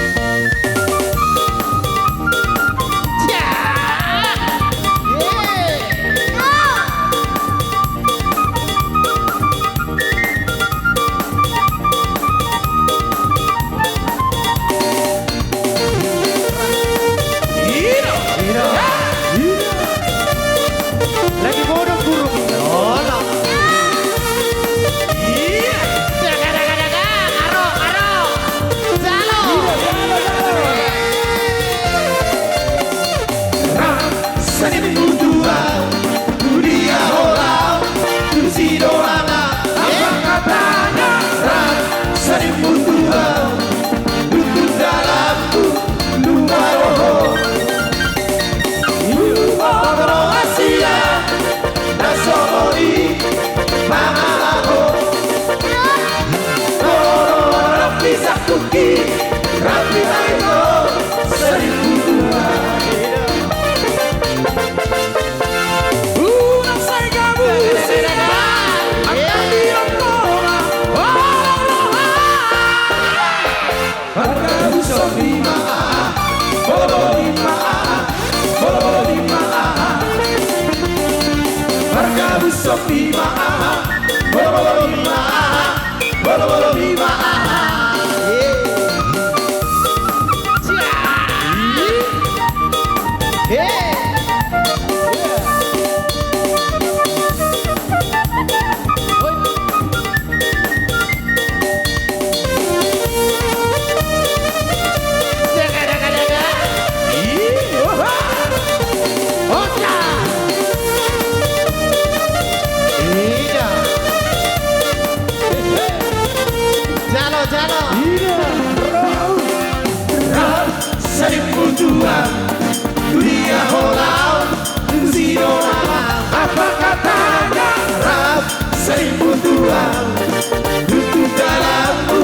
Ira. Ira. Ira. Lagi bodoh burung. Olo. Iya. Daga, daga, daga. Aro, aro. Jalo. Ira, jalo, jalo. Rap seni mutual, dunia holau, tusi dolana, apa katana, rap seni mutual. Tutu dalanmu, lupa roho. Lupa roho Asia, na so boi mangalaho. Toro rapi sakuki, rapi tayo, seribu dua. Unang sai gabu sina, angka di rongkoma, oh, roha. Marga Busok lima aha, bolo-bolo lima aha, bolo-bolo lima aha. Marga Busok lima aha, bolo-bolo lima aha, bolo-bolo lima aha. Ye. Cia. Ye. Hoi. Daga, daga, daga. Ih, oha. Oca. Ida. Jalo, jalo. Ida. Rap seni mutual, dunia holau, tusi dolana, apa katana, rap seni mutual, tutu dalanmu,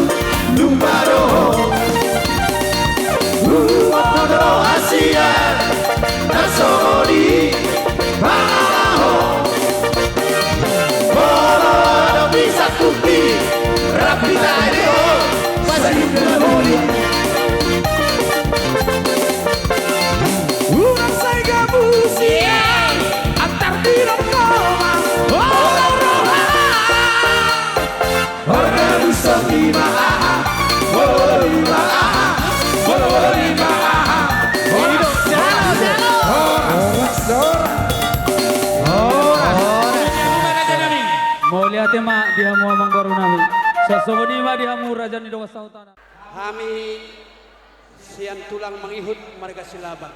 lupa roho. Uang roha sia, na so boi mangalaho. Molo adong bisa kupi, rapi tayo, saribu na boli. Unang sai gabu sia, antar di rongkoma, oh, roha. Marga Busok lima aha, bolo-bolo lima aha, bolo-bolo lima aha. Horas, horas, horas, horas. Mauliate ma di hamu amangboru nami. Sasongon i ma di hamu raja ni dongan sahuta nami. Hami sian tulang mangihut marga Silaban.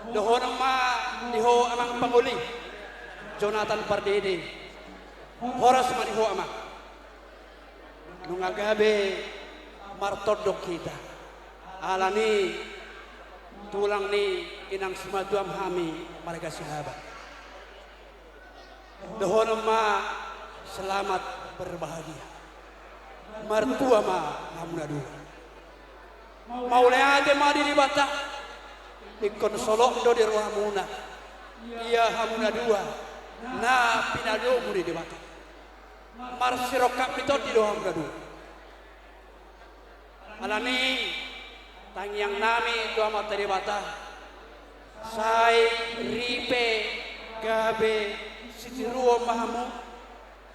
Dohonon ma di ho amang pangoli, Jonathan Pardede. Horas ma di ho amang. Nunga gabe Martondong hita. Alani tulang ni inang simatuam hami marga Silaban. Dohonon ma selamat berbahagia. Martua ma hamuna dua. Mauliate ma di Debata. Ingkon solot do di rohamuna. Ia hamuna dua na pinadomu ni Debata. Marsirongkap ni tondi do hamuna dua. Alani tangiang nami tu Amanta Debata, sai ripe gabe sitiruon ma hamu,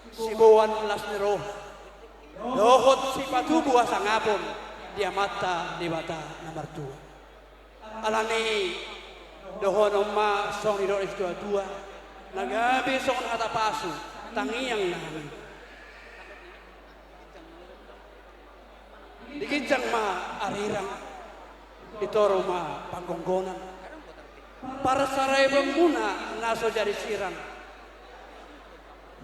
siboan las ni roha dohot sipatubu hasangapon di Amanta Debata na martua. Alani dohonon ma songon nidok ni situatua, na gabe songon hata pasu tangiang nami. Di ginjang ma arirang, di toru ma panggonggonan. Parsaripeonmuna na so jadi sirang,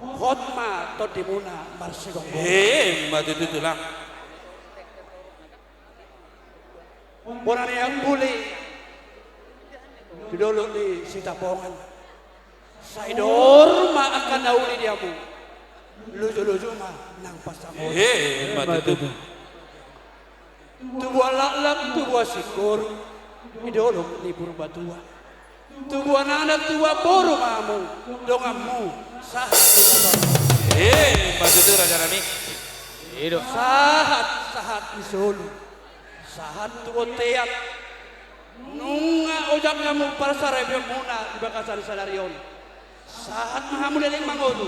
hot ma tondimuna marsigomgoman. Emma tutu, Tulang. Bona ni Ambuli, di dolok ni Sitapongan. Sai dor ma angka na uli di hamu. Lujuluju ma nang pansamotan. Emma tutu. Tubuan laklak, tubuan singkoru, di dolok ni Purbatua. Tubuan anak, tubuan boru ma hamu, donganmu sahat. Emma tutu, raja nami. Sahat, sahat ni solu. Sahat tu bontean. Nunga ojak hamu parsaripeonmuna di bagasan sadari on. Sahat ma hamu leleng mangolu.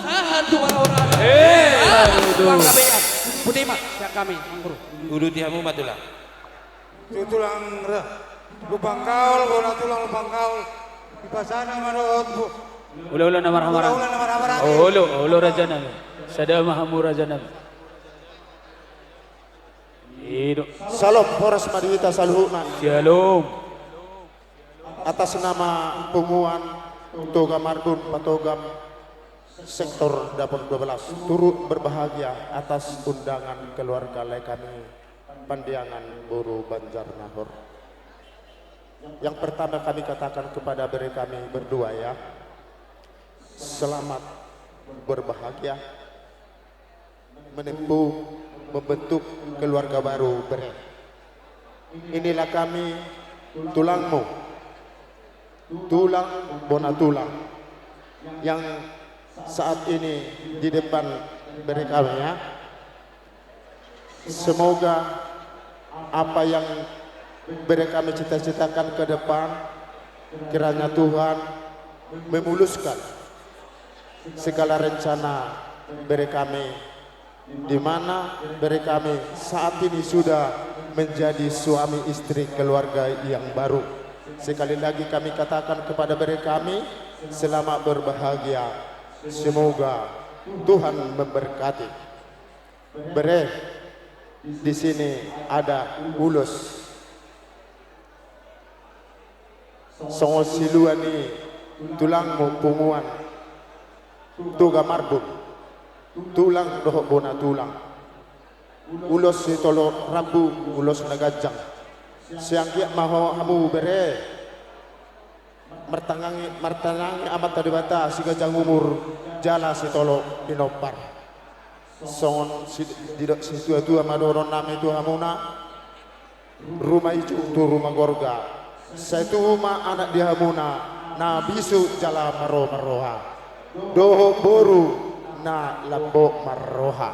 Sahat tu parhorasan. Sahat tu panggabean. Botima sian hami, Amang Guru. Uduti hamu ma, Tulang. Tu Tulang ra. Lumban Kaol, bona Tulang Lumban Kaol. Di pasana ma dohot, Bu. Hulahula na marhaha-maranggi. Olo, olo, raja nami. Sada ma hamu, raja nami. Ido. Syalom, horas ma di hita saluhutna. Syalom. Atas nama Punguan Toga Marbun Patogam Sektor Dapur dua belas, turut berbahagia atas undangan keluarga lae kami, Pandiangan Boru Banjar Nahor. Yang pertama kami katakan kepada bere kami berdua, ya. Selamat berbahagia. Menempuh membentuk keluarga baru, bere. Inilah kami, tulangmu, tulang bona tulang, yang saat ini di depan bere kami, ya. Semoga apa yang bere kami cita-citakan ke depan, kiranya Tuhan memuluskan segala rencana bere kami, di mana bere kami saat ini sudah menjadi suami istri keluarga yang baru. Sekali lagi kami katakan kepada bere kami, selamat berbahagia. Semoga Tuhan memberkati. Bere, di sini ada ulos. Songon silua ni tulangmu Punguan Toga Marbun, tulang dohot bona tulang. Ulos sitolo rambu, ulos na ganjang. Sai anggiat ma ho hamu, bere, martangiang, martangiang Amanta Debata siganjang umur jala sitolo pinompar. Songon si-, didok situatua ma dohonon nami tu hamuna, ruma ijuk tu ruma gorga, sai tubu ma anak di hamuna na bisuk jala marroha-marroha, dohot boru na lambok marroha.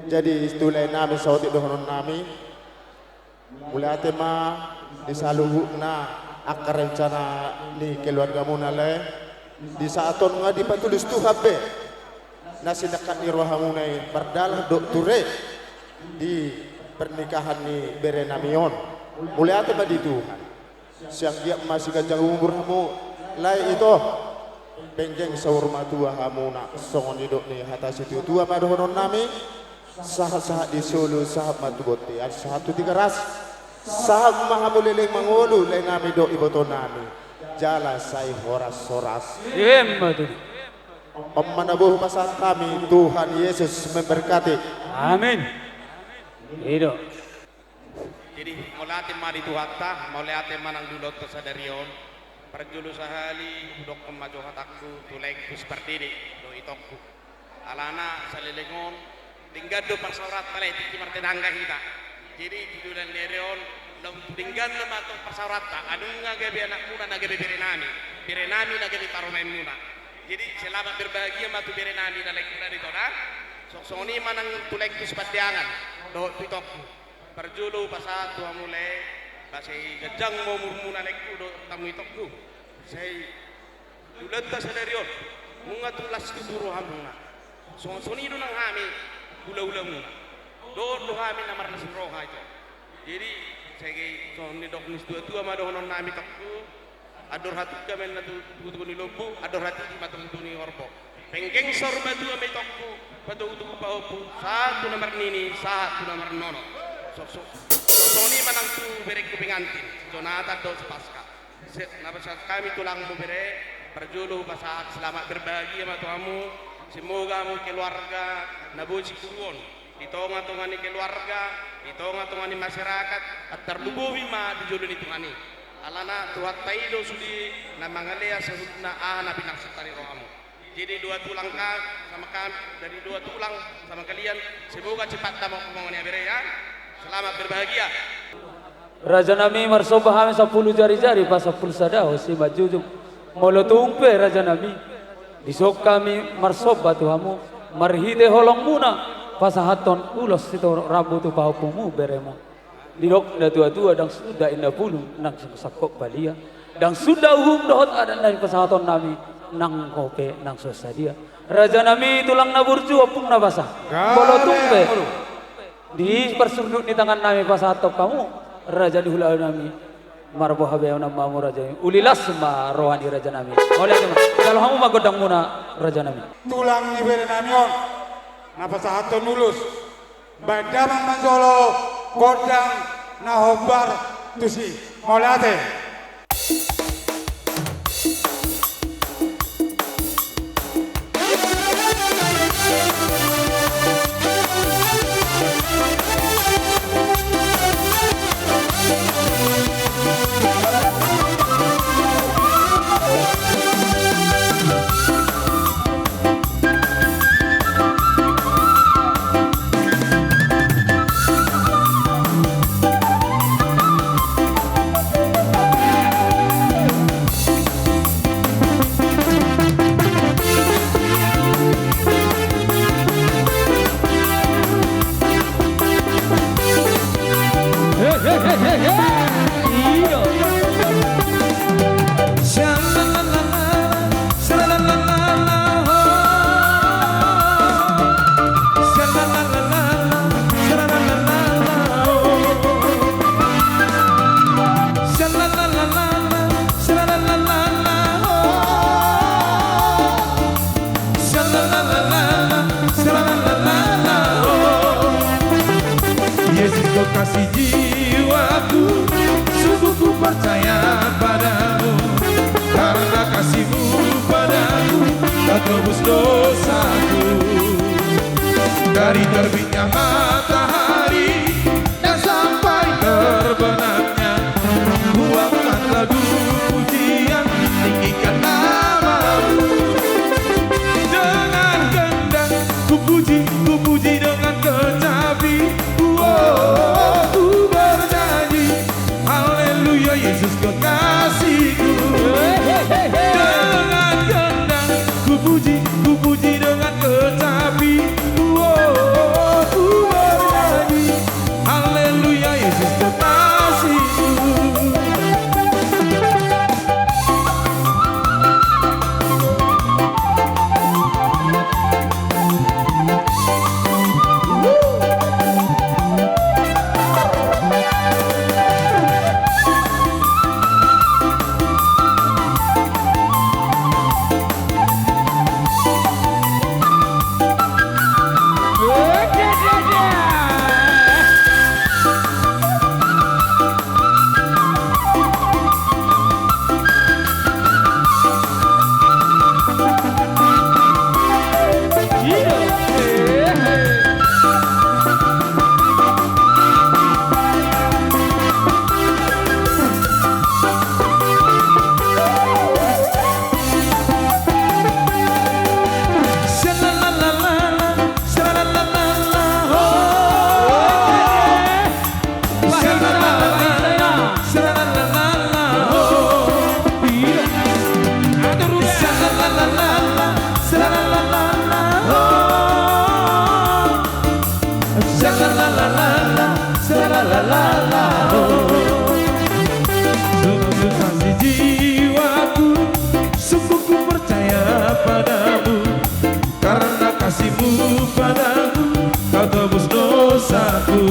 Jadi, tu lae nami saotik dohonon nami. Mauliate ma di saluhutna angka rencana ni keluargamuna, lae. Di saat on nga dipatulus Tuhan be na sinangkap ni rohamuna i mardalan dohot ture di pernikahan ni bere nami on. Mauliate ma di Tuhan. Sai anggiat ma siganjang umur hamu, lae, ito. Penggeng saur matua hamuna, songon nidok ni hata situatua ma dohonon nami. Sahat-sahat di solu, sahat ma tu bontean, sahat tu Tigaras. Sahat ma hamu leleng mangolu, lae nami dohot iboto nami. Jala sai horas-horas. Emma tutu. On ma na boi hupasahat hami, Tuhan Yesus memberkati. Amin. I do. Jadi, mauliate ma di Tuhanta, mauliate ma nang di ulaonta sadari on. Parjolo sahali, hudokkon ma jo hatangku, tu laengku si Pardede, dohot itongku. Alana saleleng on, denggan do parsaoranta lae, tingki martetangga hita. Jadi, di bulan ni ari on, lam denggan nama tong parsaoranta, ai nunga gabe anakmuna na gabe berenami, berenami na gabe parumaenmuna. Jadi, selamat berbahagia ma tu berenami na laengkuna di tona. Songon i ma nang tu laengku si Pandeangan, dohot tu itongku. Parjolo hupasahat tu hamu lae, ba sai ganjang ma umurmuna laengku dohot hamu itongku. Sai ulaonta sadari on, nunga tu las tubu rohamuna. Songon i do nang hami, hulahulamuna. Dohot do hami na marlas ni roha ito. Jadi, sai songon nidok ni situatua ma dohononnami itongku. Andor hatungka ma inna tu togutogu ni lombu, andor hatiti ma tu togutogu ni horbo. Penggeng saur matua ma itongku, patogutogu pahompu, sahat tu na marnini, sahat tu na marnono. Songon i ma nang tu berengku pengantin, si Jonatan dohot si Paska. Sai, na pasahat hami tulangmu bere, parjolo hupasahat selamat berbahagia ma tu hamu, semoga hamu keluarga na boi singkoru on. Di tongatonga ni keluarga, di tongatonga ni masyarakat, antar lumobi ma di jolo ni Tuhan i. Alana Tuhanta i do sude na mangalehon saluhutna aha na pinaksudna di rohamu. Jadi dua tulangka sama kami, dari dua tulang sama kalian, semoga cepat dapat omongannya bere ya. Selamat berbahagia. Rajanami, marsomba hami sampulu jarijari pasampulu sada, asa manjujung. Molo tung pe rajanami, dison hami marsomba tu hamu, marhite holongmuna, pasahathon ulos sitorop rambu tu pahompumu beremu. Didok natuatua, ndang suda inna bulung, ndang singkop balia. Ndang suda uhum dohot adat na nipasahatonnami, nang ho pe ndang so sadia. Rajanami, tulang na burju, ompung na basa. Molo tung pe di parsundut ni tangannami pasahathon hamu, raja ni hulahulanami, marboha be hamu rajanami. Uli las ma roha ni rajanami. Mauliate ma. Jalo hamu ma gondangmuna rajanami. Tulang ni berenami on na pasahathon ulos. Baen damang ma jolo gondang na hombar tusi. Mauliate. Yesus, Kau kasih jiwaku, sungguh ku percaya padamu. Karena kasih-Mu padaku, Kau tebus dosaku. Dari terbitnya matahari dan sampai terbenamnya, ku angkat lagu pujian, tinggikan nama-Mu. Dengan gendang ku puji, ku puji dengan kecapi. Oh, ku bernyanyi, haleluya, Yesus kekasihku. Dengan gendang ku puji, ku puji dengan kecapi. Oh, ku Sungguh kasih jiwaku, sungguh ku percaya padamu. Karena kasih-Mu padaku, Kau tebus dosaku.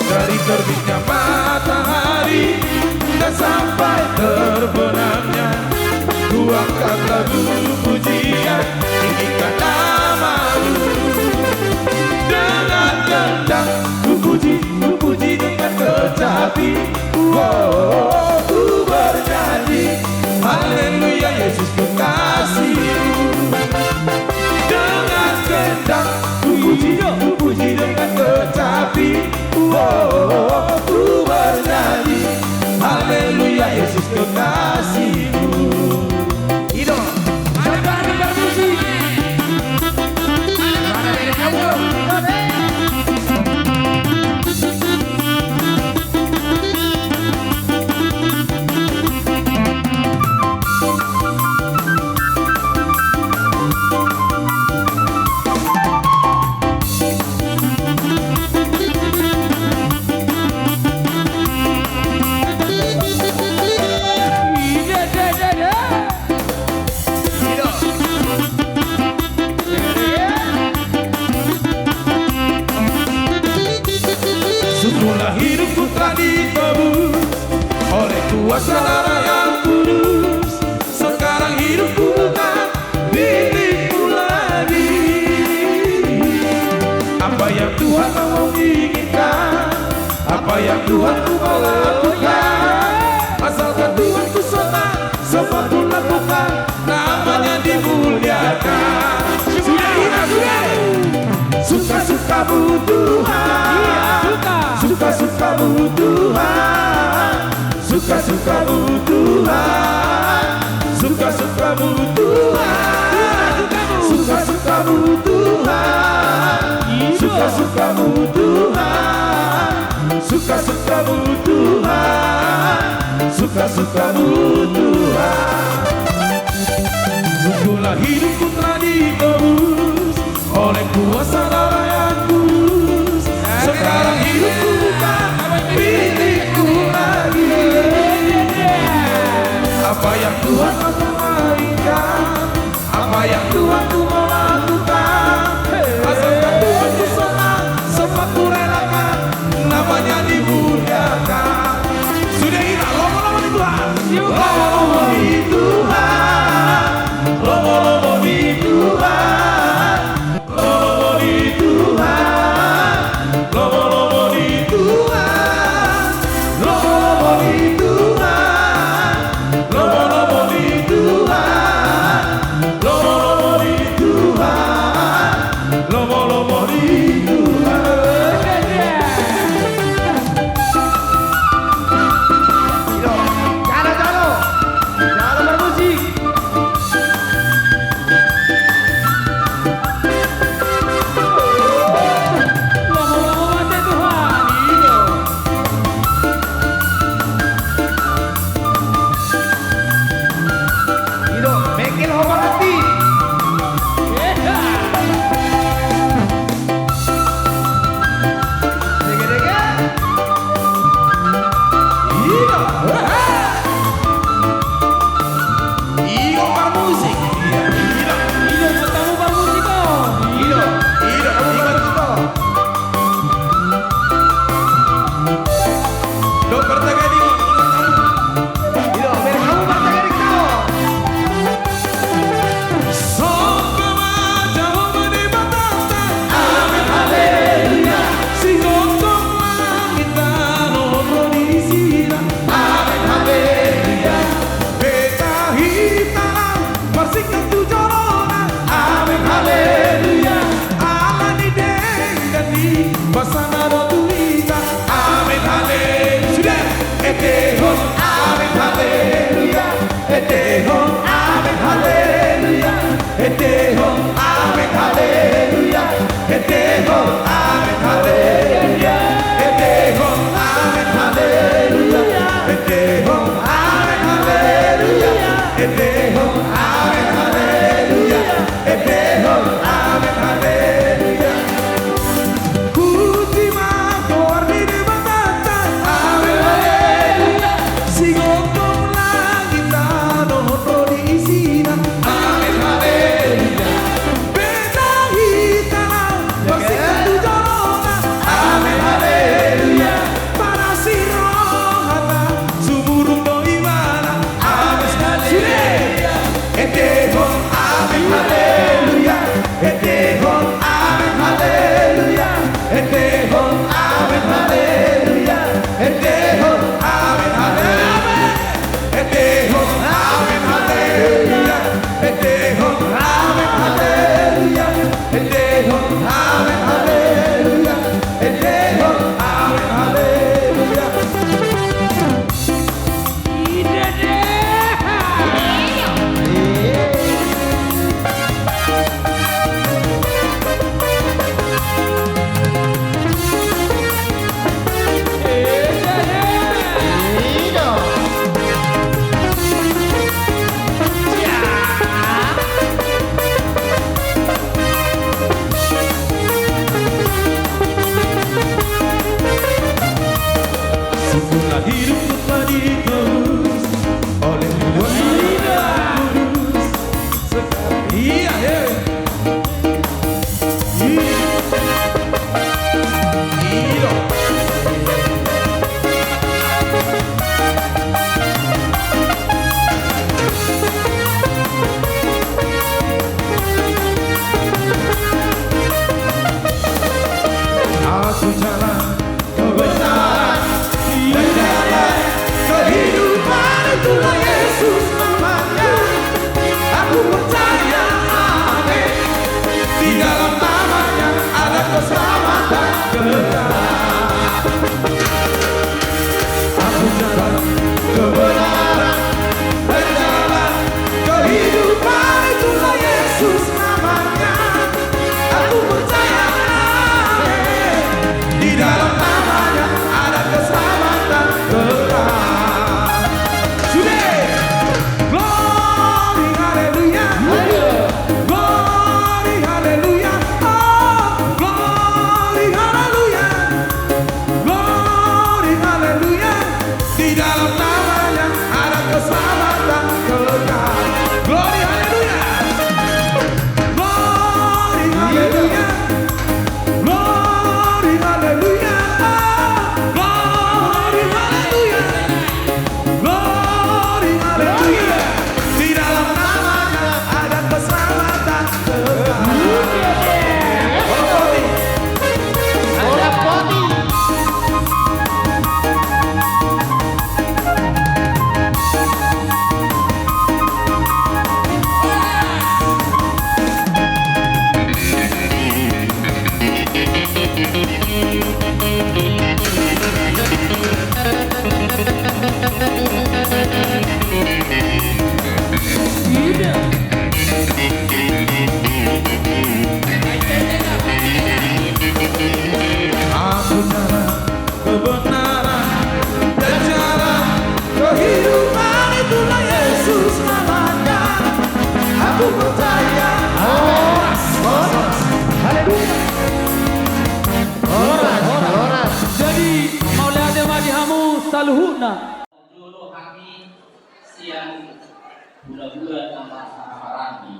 Dari terbitnya matahari hingga sampai terbenamnya, ku angkat lagu pujian, tinggikan nama-Mu. Dengan gendang ku puji, ku puji dengan kecapi. Oh, ku bernyanyi, haleluya, Yesus kekasihku. Dengan gendang ku puji, ku puji dengan kecapi. Oh, ku bernyanyi, haleluya, Yesus kekasihku. Ido, jangan bermusik. Sungguhlah hidupku telah ditebus oleh kuasa darah yang kudus. Sekarang hidupku bukan milikku lagi. Apa yang Tuhan mau inginkan, apa yang Tuhan mau lakukan, asalkan Tuhan ku senang, semua ku lakukan, nama-Nya dimuliakan. Sudah, sudah. Suka-suka-Mu Tuhan. Suka-suka-Mu Tuhan. Suka-suka-Mu Tuhan. Suka-suka-Mu Tuhan. Suka-suka-Mu Tuhan. Suka-suka-Mu Tuhan. Suka-suka-Mu Tuhan. Suka-suka-Mu Tuhan. Sungguhlah hidupku telah ditebus oleh kuasa darah yang kudus. Sekarang hidupku bukan milikku lagi. Apa yang Tuhan mau inginkan, apa yang Tuhan ku mau lakukan, asalkan Tuhan ku senang, semua ku relakan, nama-Nya dimuliakan. Sudah, ina, lomo-lomo di Tuhan. Lomo-lomo di Tuhan. Lomo-lomo di Tuhan. Lomo-lomo di Tuhan. Lomo-lomo di Tuhan. Lomo-lomo di Tuhan. Lomo-lomo di Jalan kebenaran dan jalan kehidupan, itulah Yesus namanya. Aku percaya, amin. Di dalam namanya ada keselamatan kekal. Aku jalan kebenaran dan jalan kehidupan, itulah Yesus namanya. Aku percaya, amin. Di dalam namanya ada keselamatan kekal. Sudah. Glory, haleluya. Glory, haleluya. Oh, glory, haleluya. Glory, haleluya. Di dalam namanya ada keselamatan kekal. Glory, haleluya. Glory, haleluya. Glory, haleluya. Glory, haleluya. Glory, haleluya. Di dalam namanya ada keselamatan kekal. Ada poti. Aku jalan kebenaran dan jalan kehidupan, itulah Yesus namanya. Aku percaya. Amin. Horas, horas. Haleluya. Horas, horas. Jadi, mauliate ma di hamu saluhutna. Jolo hami sian hulahula na marhaha-maranggi.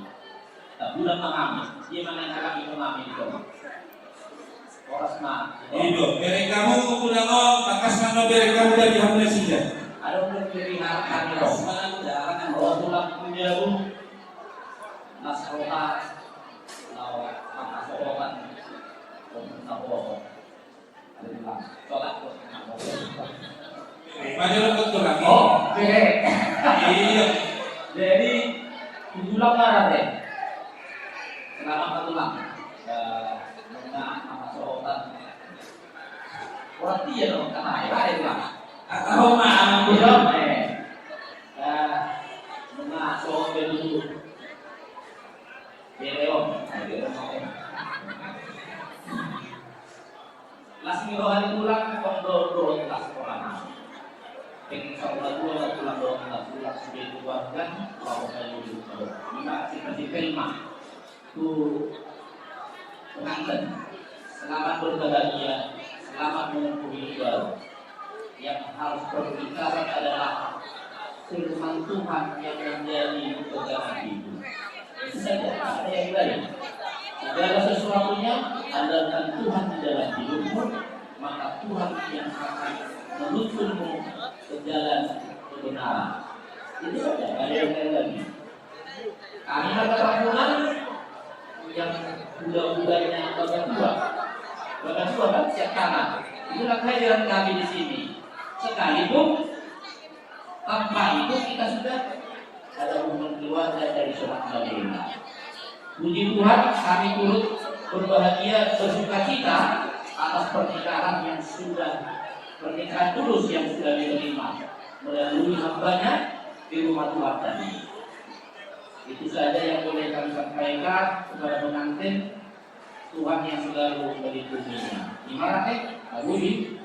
Tabulan ma hami, dia ma na nangkalangi tu hami di tongah. Horas ma. I do, bereng hamu tulang on, tangkas ma na bereng hamu dari hamu nasida. Adong do pilihan hami ro. Horas ma na tulang. Ro tulang punjabu. Nas roha. Lawan makasohotan. Untuk naboho. Pada lo betul lagi. Oh, oke. Iya. Jadi, tujuh belas Maret ya. Selamat tulang. Eh, nah, sama sobat. Berarti ya dong, kata ya, ada tulang. Kata Roma, iya, eh. Eh, nah, sobat dulu. Bere on. Nah, bere on. Las ni roha ni tulang, tong do dohot las rohana. Pengen saula dua lah tulang dohot las tulang sude tu warga, lawan kayu di tulang. Ima sipasipen ma. Tu pengantin. Selamat berbahagia, selamat menempuh hidup baru. Yang harus perlu dicatat adalah firman Tuhan yang menjadi pegangan hidup. Itu saja, tak ada yang lain. Segala sesuatunya, andalkan Tuhan di dalam hidupmu, maka Tuhan yang akan menuntunmu ke jalan kebenaran. Itu saja, tak ada yang lain lagi. Kami Marga Tambunan yang muda-mudanya Bagatua. Bagatua kan siap tangan. Itulah kehadiran kami di sini. Sekalipun tanpa itu kita sudah ada hubungan keluarga dari seorang Madura. Puji Tuhan, kami turut berbahagia, bersukacita atas pernikahan yang sudah, pernikahan tulus yang sudah diterima melalui hambanya di rumah Tuhan tadi. Itu saja yang boleh kami sampaikan kepada pengantin. Tuhan yang selalu melindunginya. Ima rate, Pak Budi.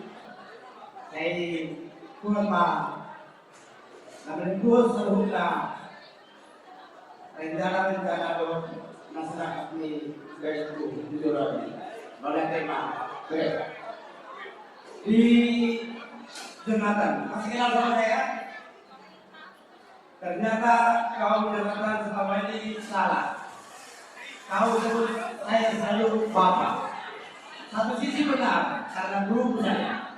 Sai Tuhan ma na melindungi saluhutna rencana-rencana dohot masyarakat ni Gaitu di Joro ni. Mauliate ma. Oke. Di jembatan, masih kenal sama saya? Ternyata kau menyatakan selama ini salah. Kau sebut saya selalu Bapak. Satu sisi benar, karena guruku saya.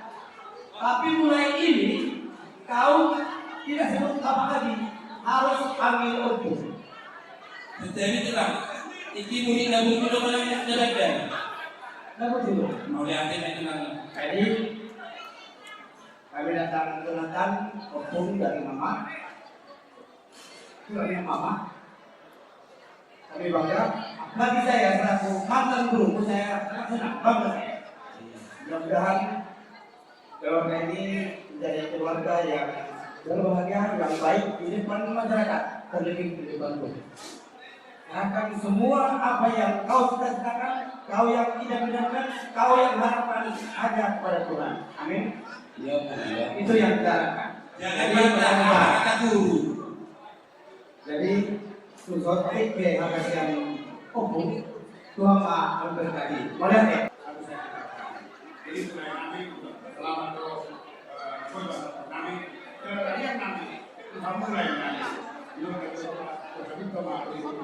Tapi mulai ini, kau tidak sebut Bapak lagi, harus panggil Ompu. Betul itulah. Iki murid nabi itu namanya Nabi. Mauliate ma itu nang. Jadi, kami datang ke Natal, opung dari mama. Itu dari mama. Kami bangga. Apalagi saya selaku mantan guru, saya sangat senang, bangga saya. Mudah-mudahan keluarga ini menjadi keluarga yang berbahagia, yang baik di depan masyarakat, terlebih di depan Tuhan. Akan semua apa yang kau cita-citakan, kau yang idam-idamkan, kau yang harapkan, hanya kepada Tuhan. Amin. Ya, ya. Itu yang kita harapkan. Jadi, pertama, kata guru. Jadi, susah, eh, ke, hak yang, oh, Tuhan ma memberkati. Boleh, eh? Jadi, selamat terus, eh, kami, eh, yang kami, Tuhan mulai kami. Jadi, kita ma, jadi, kita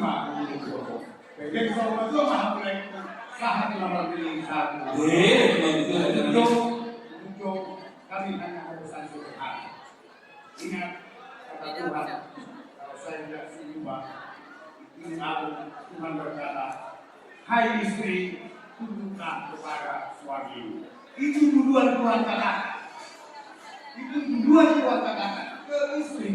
ma, jadi, kita ma, jadi, kita ma, sahat nama ini satu. Eh, memang itu, ada kami. Ujung, ujung, kami hanya ada satu hal. Ingat kata Tuhan, kalau saya tidak lupa, ini aku, Tuhan berkata, "Hai istri, tunduklah kepada suamimu." Itu tuduhan Tuhan kata. Itu tuduhan Tuhan katakan ke istri.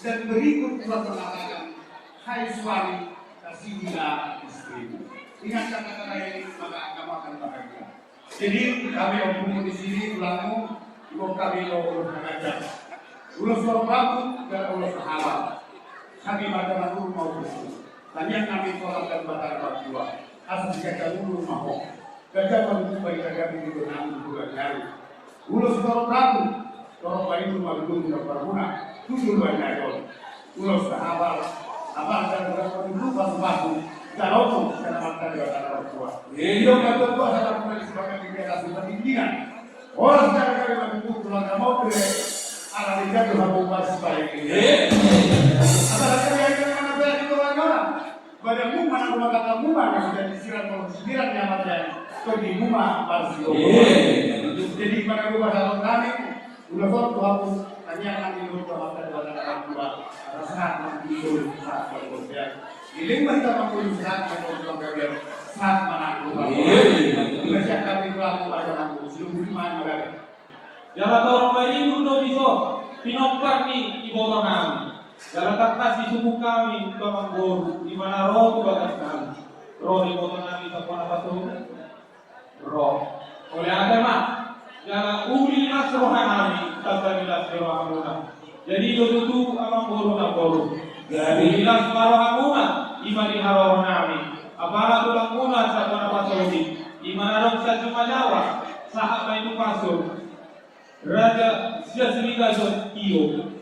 Dan berikut Tuhan mengatakan, "Hai suami, kasihilah istrimu." Ingat kata-kata ini, maka kamu akan bahagia. Jadi, kami ompungmu di sini, tulangmu, dibege kami do ulos na ganjang. Ulos torop rambu, dan ulos na haba. Hami marga Manurung ma ompungmu. Tangiang nami tu Amanta Debata na martua. Asa siganjang umur ma ho. Ganjang ma tutu barita gabe di ngolunami di bulan ni ari. Ulos torop rambu, torop parindu ma tutu di nomparmuna, tu joloan ni ari on. Ulos na haba, haba jala ulos na pasu-pasu, jala ompung, jala marga Debata na martua. Iya. Di on ma tutu asa na pernah disepakati di atas pertandingan. Horas jala gabe ma tutu tulang na mondre, ala ni jatuh hamu pas baik. Iya. Asa na gabe yang mana baik itu orang-orang. Badanmu ma nang rumah tanggamu ma na sudah disirang, kalau disirang ni amat yang tondimuna ma marsihohot. Iya. Jadi, mana rumah tangga kami, ulos on tu hamu, tangiang nami do tu Amanta Debata na martua, asa sahat ma tutu, sahat ma tutu. Giling ma hita ma tutu, sahat ma tutu, sahat ma tutu. Iya. Ulos siap kami tu hamu, ada ma tutu, siluhut ma na gabe. Jala torop parindu do dison, pinompar ni iboto nami. Jala tangkas disungkun hami tu amangboru, di mana ro tu bagas nami. Ro do iboto nami, sampona pasogit. Ro. Mauliate ma. Jala uli las roha nami, tanda ni las ni rohamuna. Jadi do tutu amangboru, namboru. Jadi. Uli las ma rohamuna, i ma di haroro nami. Apala tulangmuna, sampona pasogit. I ma na adong sian Sumajaba, sahat ma i tu Pasur. Raja Siasiliga Jontio,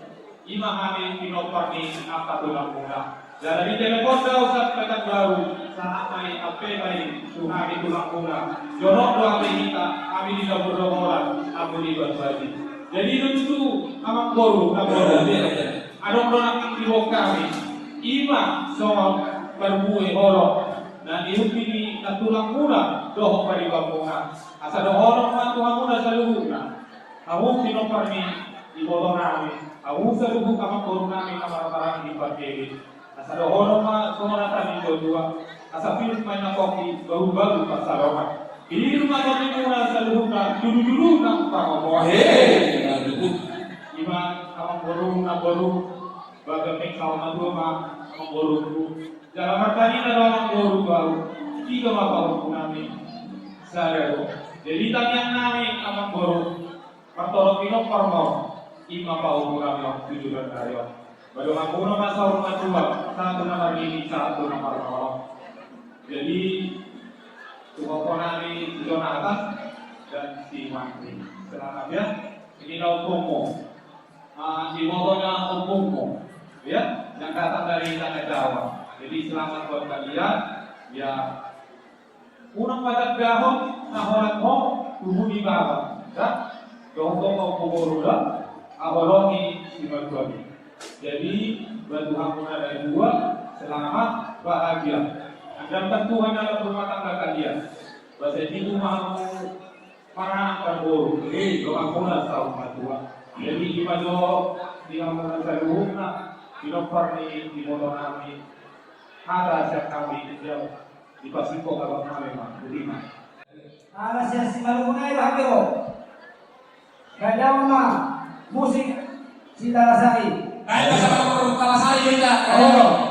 i ma hami pinompar ni angka tulangmuna. Jala ditelepon do au sian Pekanbaru, sahat ma i, ampe ma i tu hami tulangmuna. Jonok do ampe hita, hami di Dapur Dongolan, ampun di Batu Aji. Jadi do tutu amangboru, namboru. Adong do nangkin diboan hami. I ma songon parbue holong na niupi ni tulangmuna dohot paribanmuna. Asa dohonon ma tu hamuna saluhutna. Hamu pinompar ni iboto nami, hamu saluhut amangboru nami na marhaha di parheli. Asa dohonon ma songon hata ni natuatua. Asa pir ma i na pongki, bahulbahul pansalongan. Pir ma tondimuna saluhutna, jujurjujur nang pangomoan. Hei, na tutu. I ma amangboru, namboru, bagas pe saur matua ma amangboru. Jala martangiang do amangboru tu au, piga ma pahompu nami? Sada do. Jadi tangiang nami amangboru, martorop pinompar ma on, i ma pahompu nami on tu joloan ni ari on. Bahen hamuna ma saur matua, sahat tu na marnini, sahat tu na marnono. Jadi, tu pahompu nami Jonatan dan si Mantri. Selamat ya. Ini na ompungmu. Ah, iboto na ompungmu, ya, yang datang dari Tanah Jawa. Jadi selamat buat kalian, ya. Unang patandahon na holan ho tubu di baba, ya. Dohot ho ompu boru da, haholongi simartua i. Jadi buat hamuna na dua, selamat, bahagia. Andamkan Tuhan dalam rumah tangga kalian. Bahasa itu mau Maranak parboru, eh, dohot hamuna saur matua. Jadi, i ma jo di hamuna saluhutna, pinompar ni iboto nami. Hata sian hami, ya. Dipasingkop abang nami ma, Budiman. Ala sian Simalungun ai bahen be ho. Gabe damang ma musik si Talasari. Gabe damang ma Talasari, gabe. Gabe.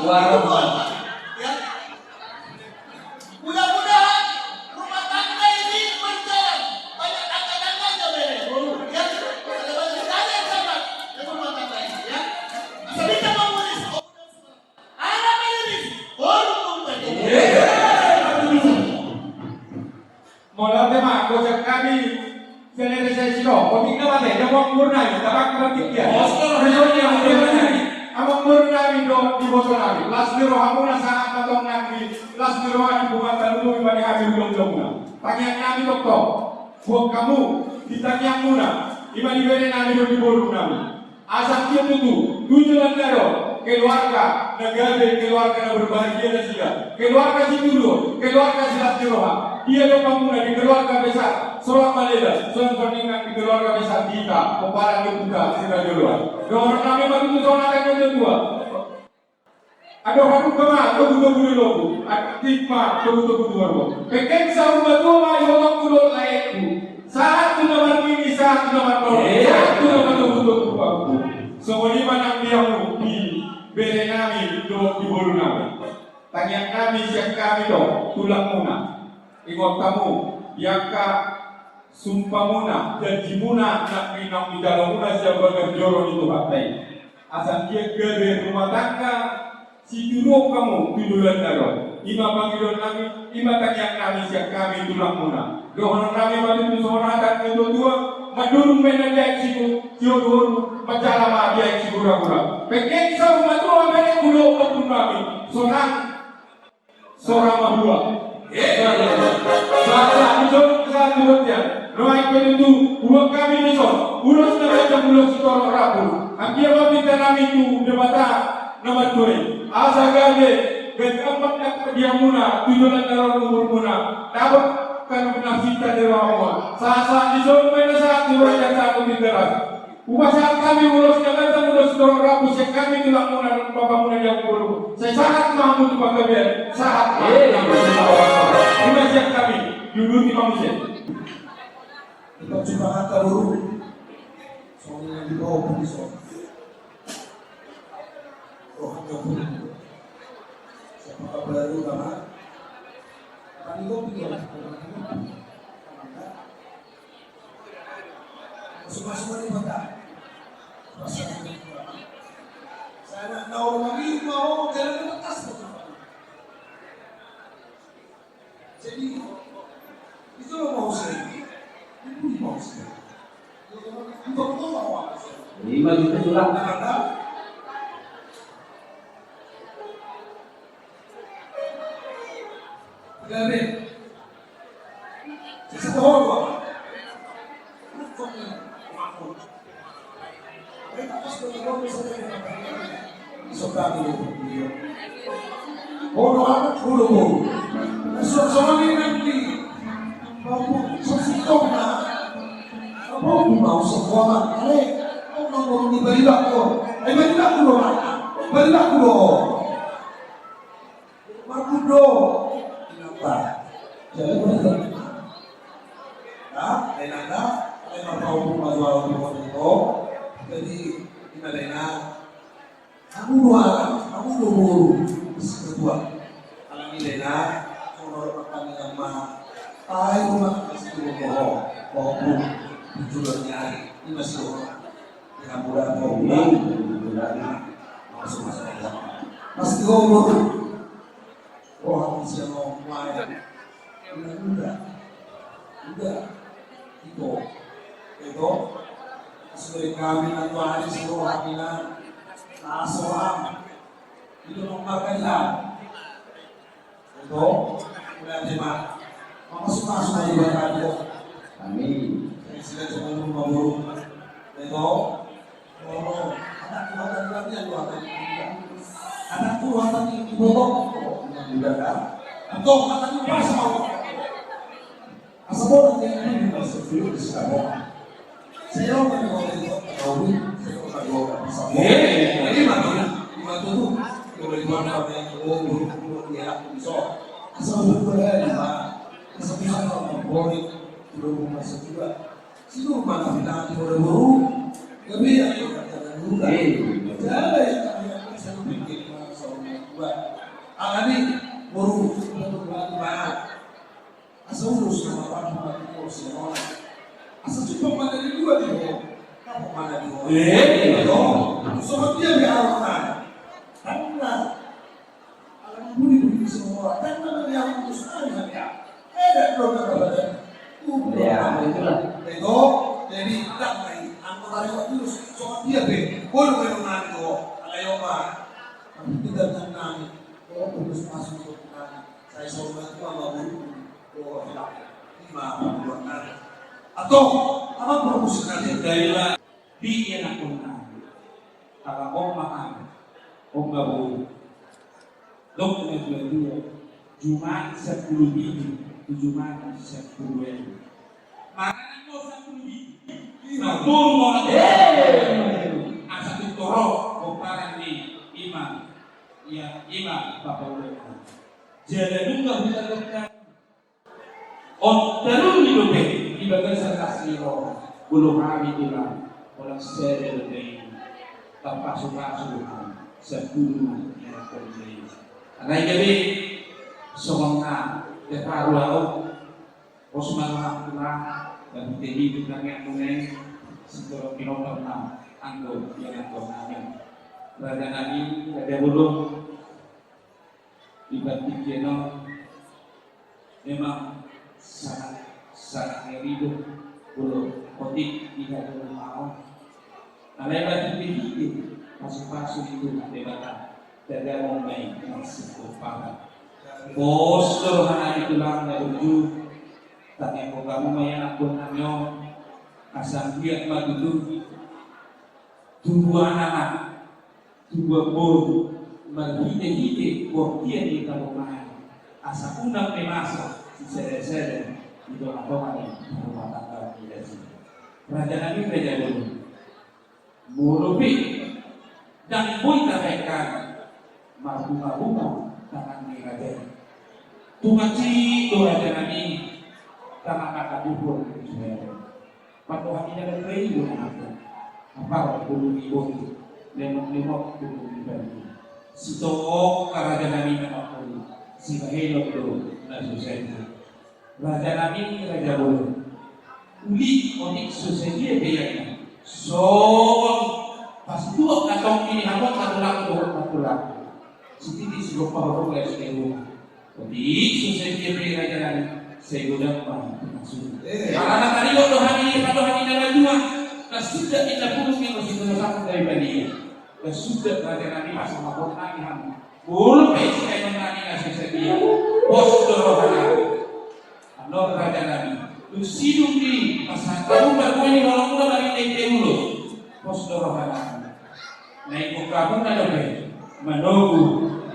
Warung. Ya. Mudah-mudahan rumah tangga ini berjalan. Banyak tangga-tangganya, bere. Ya. Ada banyak sekali yang selamat dalam rumah tangga ini, ya. Asal kita mau nulis. Anak Indonesia. Warung. Mauliate ma, gojak hami. Sian R S S I do, otik na mate, na amangboru nami, tabak na otik dia. Amangboru nami, amangboru nami do, diboto nami. Las ni rohamuna sahat ma tong nangkin, las ni roha ni bunga talumobi ma di hami hulahulahuna. Tangiang nami tongtong, buat hamu, di tangiangmuna, i ma di bere nami do, di boru nami. Asa dia tutu, tu joloan na ro, keluarga na gabe, keluarga na berbahagia nasida, keluarga situtu, keluarga silas ni roha. Dia do pamuna di keluarga besar, solang malela, solang soningan di keluarga besar hita, pomparan ni huta Siraja Oloan. Dohonon nami ma tutu songon hata ni natua-tua. Andor halumpang ma togutogu ni lombu, andor tingki ma togutogu ni horbo. Penggeng saur matua ma ibotoku dohot laengku. Sahat tu na marnini, sahat tu na marnono, sahat tu na martogutogu pangku. Songon i ma nang di hamu di bere nami dohot di boru nami. Tangiang nami sian hami do tulangmuna. Ingot hamu di angka sumpamuna, janjimuna, na pinangidoanmuna sian bagas joro ni Tuhanta i. Asa anggiat gabe rumah tangga situruon hamu tu joloan na ro. I ma pangidoan nami, i ma tangiang nami sian hami tulangmuna. Dohonon nami ma tutu songon hata ni natua-tua, mandurung ma na di aek sihoruhoru, manjala ma di aek sihurahura. Penggeng saur matua bere, hudohot ma tu nami, sonang sora mahua. Sahat-sahat ni son, sahat ni bontean. Nuaeng pe tutu, huboan hami dison ulos na ganjang, ulos sitorop rambu. Anggiat ma pinta nami tu Debata na martua i, asa gabe ganjang ma di hamuna tu joloan na ro umurmuna. Dapot hamu na pinangido ni rohamuna. Sahat-sahat ni son ma na sahat ni bontean, sahat ni bontean. Hupasahat hami ulos na ganjang, ulos sitorop rambu sian hami tulangmuna dohot bapamuna di Amangboru. Sai sahat ma hamu tu panggabean, sahat ma. Eh. Ima sian hami, duduti ma muse. Dipajumpang hata boru. Songon na dibawa pun di son. Rohanta pun. Siapa kabar lu, Bang? Apa ni kopi ya? Suka-suka ni bata. Rasa ni bata. Sana na orang lagi mau jalan ke atas. Jadi, itu lo mau sih. Itu mau sih. Untuk lo mau apa sih? Lima juta curang. Nah, nah. Gabe. Sisa tolu. Boru anak, boru, boru. Songon i nanti. Boru, sositong na. Boru mau sekolah. Ale, boru, boru ni balibaku. Ai balibaku do, balibaku do. Markudo. Inanta. Jadi, nah, inanta, ale marpahompu ma jolo tu boru. Jadi, ima dena. Hamu do ala, hamu do boru. Sebuah. Alani dena, songon on ma hami ma. Ai, rumah kasih tu boru. Pahompu. Tujuan ni ari. Ima si boru. Di hamu da, pahompu. Tujuan ni ari. Maksud, maksud. Pasti kau boru. Roha ni sian on muae. Ina muda. Muda. Ito. Ito. Sudah kami na tuari si roha ni na. Nasoram. Ito mangkargaian. Ito. Udah tema. Mama suka suka di badan ito. Amin. Saya sila cuma rumah burung. Ito. Olo, anak Tuhan tadi latihan Tuhan tadi. Anak Tuhan tadi dipotong. Oh, yang muda kan? Atau kata di pasal. Asa bola dia ini masuk dulu di sekolah. Saya mau kan kalau itu tahu, saya mau kan dua pasal. Jadi mana? Di mana tuh? Kalau di mana ada yang oh, buruk buruk dia bisa. Asa buruk buruk dia. Asa bisa kalau mau boleh belum masuk juga. Sinur ma na pinangido ni boru. Gabe ia tu kata na nura. Jala ia kami akan selalu pikir masa orang tua. Songon dia pe haroronami. Karena ala ni buni-buni ni Sihomora, karena melihat putus nami hami. Eh, dan belum ada badan. Ya, itulah. Itu, jadi, tak main. Angkot hari waktu terus, songon dia pe. Boleh main nami tu. Ala yo ma. Tapi tidak nami. Oh, putus masuk tu nami. Saya suruh bantu sama guru. Oh, hilang. Lima puluh nami. Atau, apa promosi nanti? Dari Di ianakhon nami, ala on ma anak, on ma boru. Dok na dua-dua, jumadi sampulu pitu, tu jumadi sampulu ualu. Maranak do sampulu pitu. Ima boru ma. Asa tu toro pomparan ni ima, ia ima papaulai. Jala nunga hutanggap hami. On taruli dope di bagasan las ni roha, molo hami tulang, holan sada dope i, tapasu-pasu do hami, sampulu ma ianakhon i. Alai gabe songon na terharu ahu, pos ma roham tulang, dan jadi tulang yang mulai, sitoro pinotor na anggo ianakhon nami. Raja nami, raja bolon, di partingkian on memang sangat, sangat ngeri do, molo otik di hadapan Allah. Alai marhite-hite pasu-pasu ni Tuhan Debata, tagamon ma i marsikomporan. Pos do roha nami tulang na burju, tangiangkon hamu ma ianakhon nami on, asa anggiat ma tutu tubuan anak, tubuan boru, marhite-hite bortian ni tabo nai, asa unang pe masa sisada-sada di tonga-tonga ni rumah tangga ni dasi. Raja nami, raja bolon, molo pe ndang boi tabaen hami, marbunga-bunga tangan ni raja i. Tung mansai do raja nami, tangan na kaduhon di Israel. Patuha ina dan rai do mangapung. Apar bulu ni boti, lemot-lemot bulu ni bali. Sitongka raja nami na mangkuli, sibahenon do na so sadia. Raja nami, raja bolon, uli otik so sadia pe ia, songon pasituak na tongki ni hamu na tulang dohot na tulang. Sititi sigompa horong lae sude rumah. Otik so sadia pe raja nami, sai godang ma pinasu. Eh. Alana taringot do hami, pado hami na dua, na suda inna pulung yang masih terus aku dari badia. Na suda raja nami, asa mangapung nami hamu. Molo pe sibahenon nami na so sadia, pos do roha nami. Annon raja nami, dung sidung di pasahat hamu margohi ni holong muna marhite-hite ulos, pos do roha nami. Na ingkon hamuna dope manogu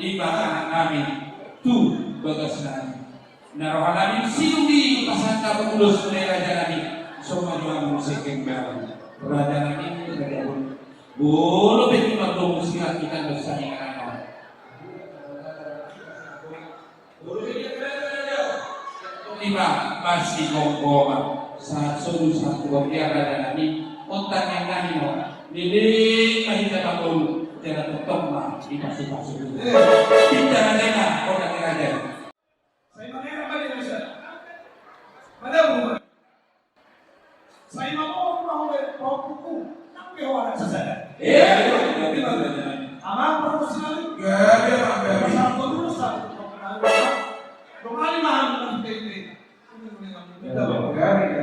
ima anak nami tu bagas nami. Na roha nami dung sidung di pasahat hamu ulos muna i raja nami, songon i ma hamu muse kembar. Raja nami, raja bolon, molo pe tung mardomu sirat hita dosa ni anak. Ima marsigomgoman, sahat solu sahat tu bontean raja nami, on tangiang nami ma on, leleng ma hita mangolu, jala tongtong ma dipasu-pasu. Pinta na leleng, on tangiang raja. Sai mangerak ma dia bisa. Mana rumah? Sai mamorong ma ho be, pahompu, nang pe ho anak sasada. Iya, iya, tapi bagaimana? Amang promosi nami. Iya, iya, Bang, iya. Pasal dulu satu. Dong kali mahal dengan P P. Iya, Bang, iya, iya.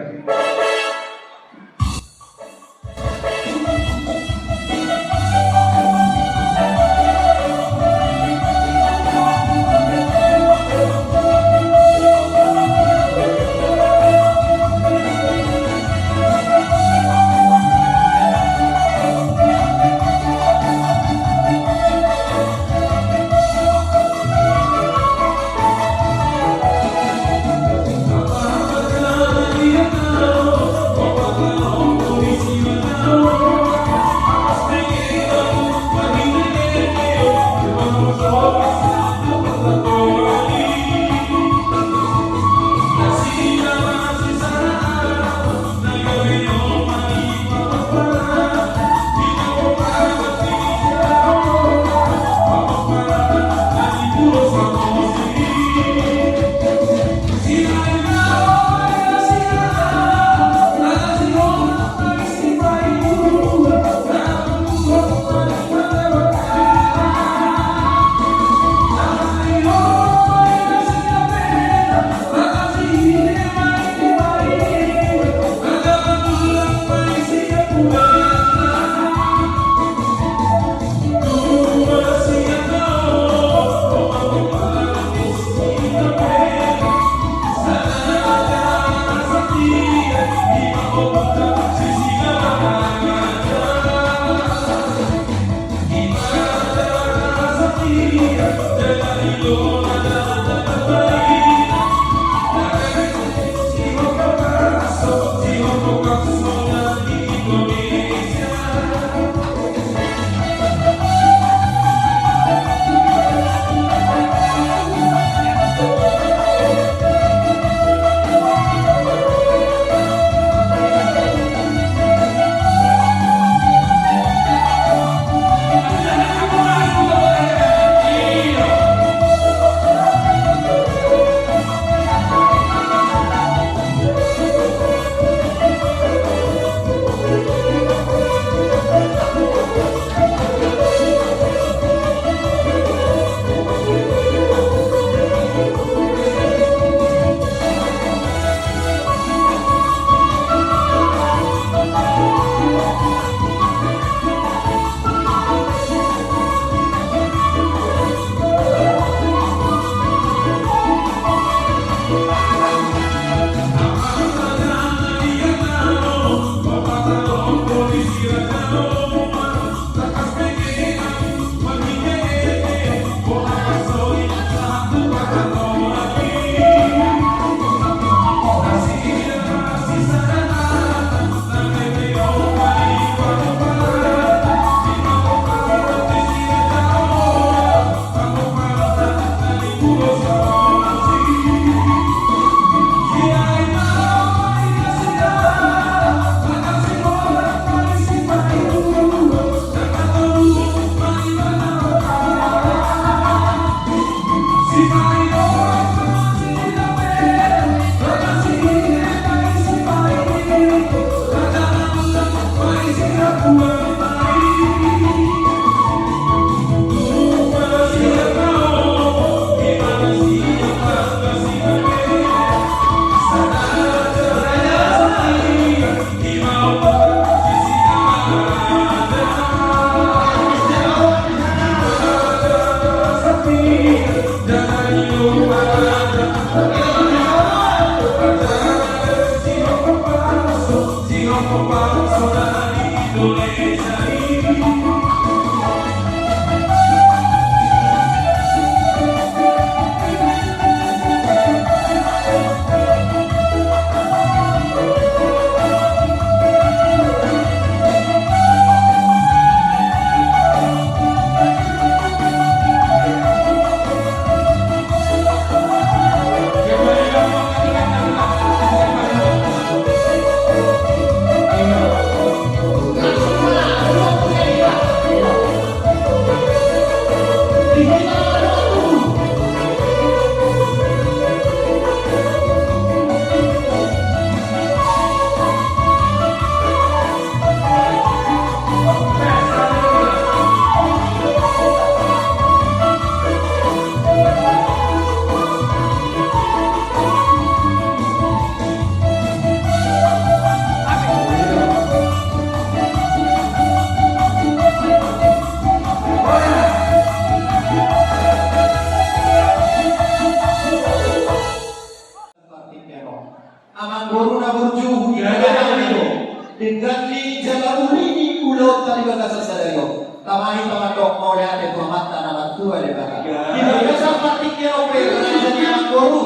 Tabahen ma mandok mauliate tu Amanta na martua Debata. Di bagasan partingkian on pe raja ni amangboru,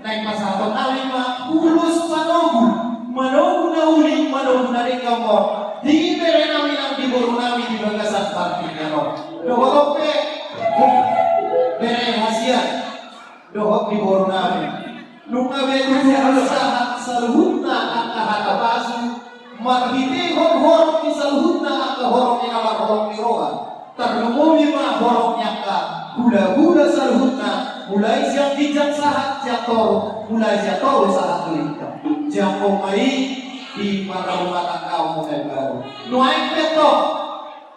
naeng pasahaton hami ma ulos manogu, manogu na uli, manogu na denggan ma di bere nami nang di boru nami di bagasan partingkian on. Dohot on pe bere hasian, dohot di boru nami. Nunga be tutu sahat saluhutna angka hata pasu, marhitehon horong ni saluhutna angka horong ni na marholong ni roha. Tarlumobi ma horong ni angka hulahula saluhutna, mulai sian ginjang sahat sian toru, mulai sian toru sahat tu lintang. Jangkon ma i di marrumah tangga on mulai baru. Nuaeng pe tong,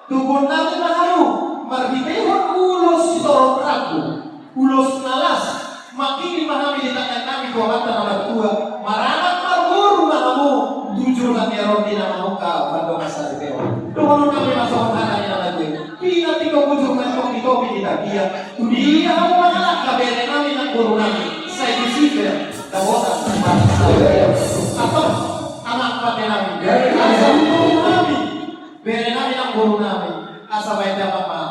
tubuan nami ma hamu, marhitehon ulos sitorop rambu, ulos na las, manghirim ma hami di tangan nami tu Amanta na martua, maranak marboru ma hamu, tu joloan ni ari on di na mamungka, mandok saripeon. Dohonon nami ma songon hata ni na matua i, pinantikhon bujur ma antong di topi ni tapian, tu dia hamu mangalangka bere nami nang boru nami, sai disi pe dapotan, atau anak pate nami, asa huboto hami, bere nami nang boru nami, asa baen damang ma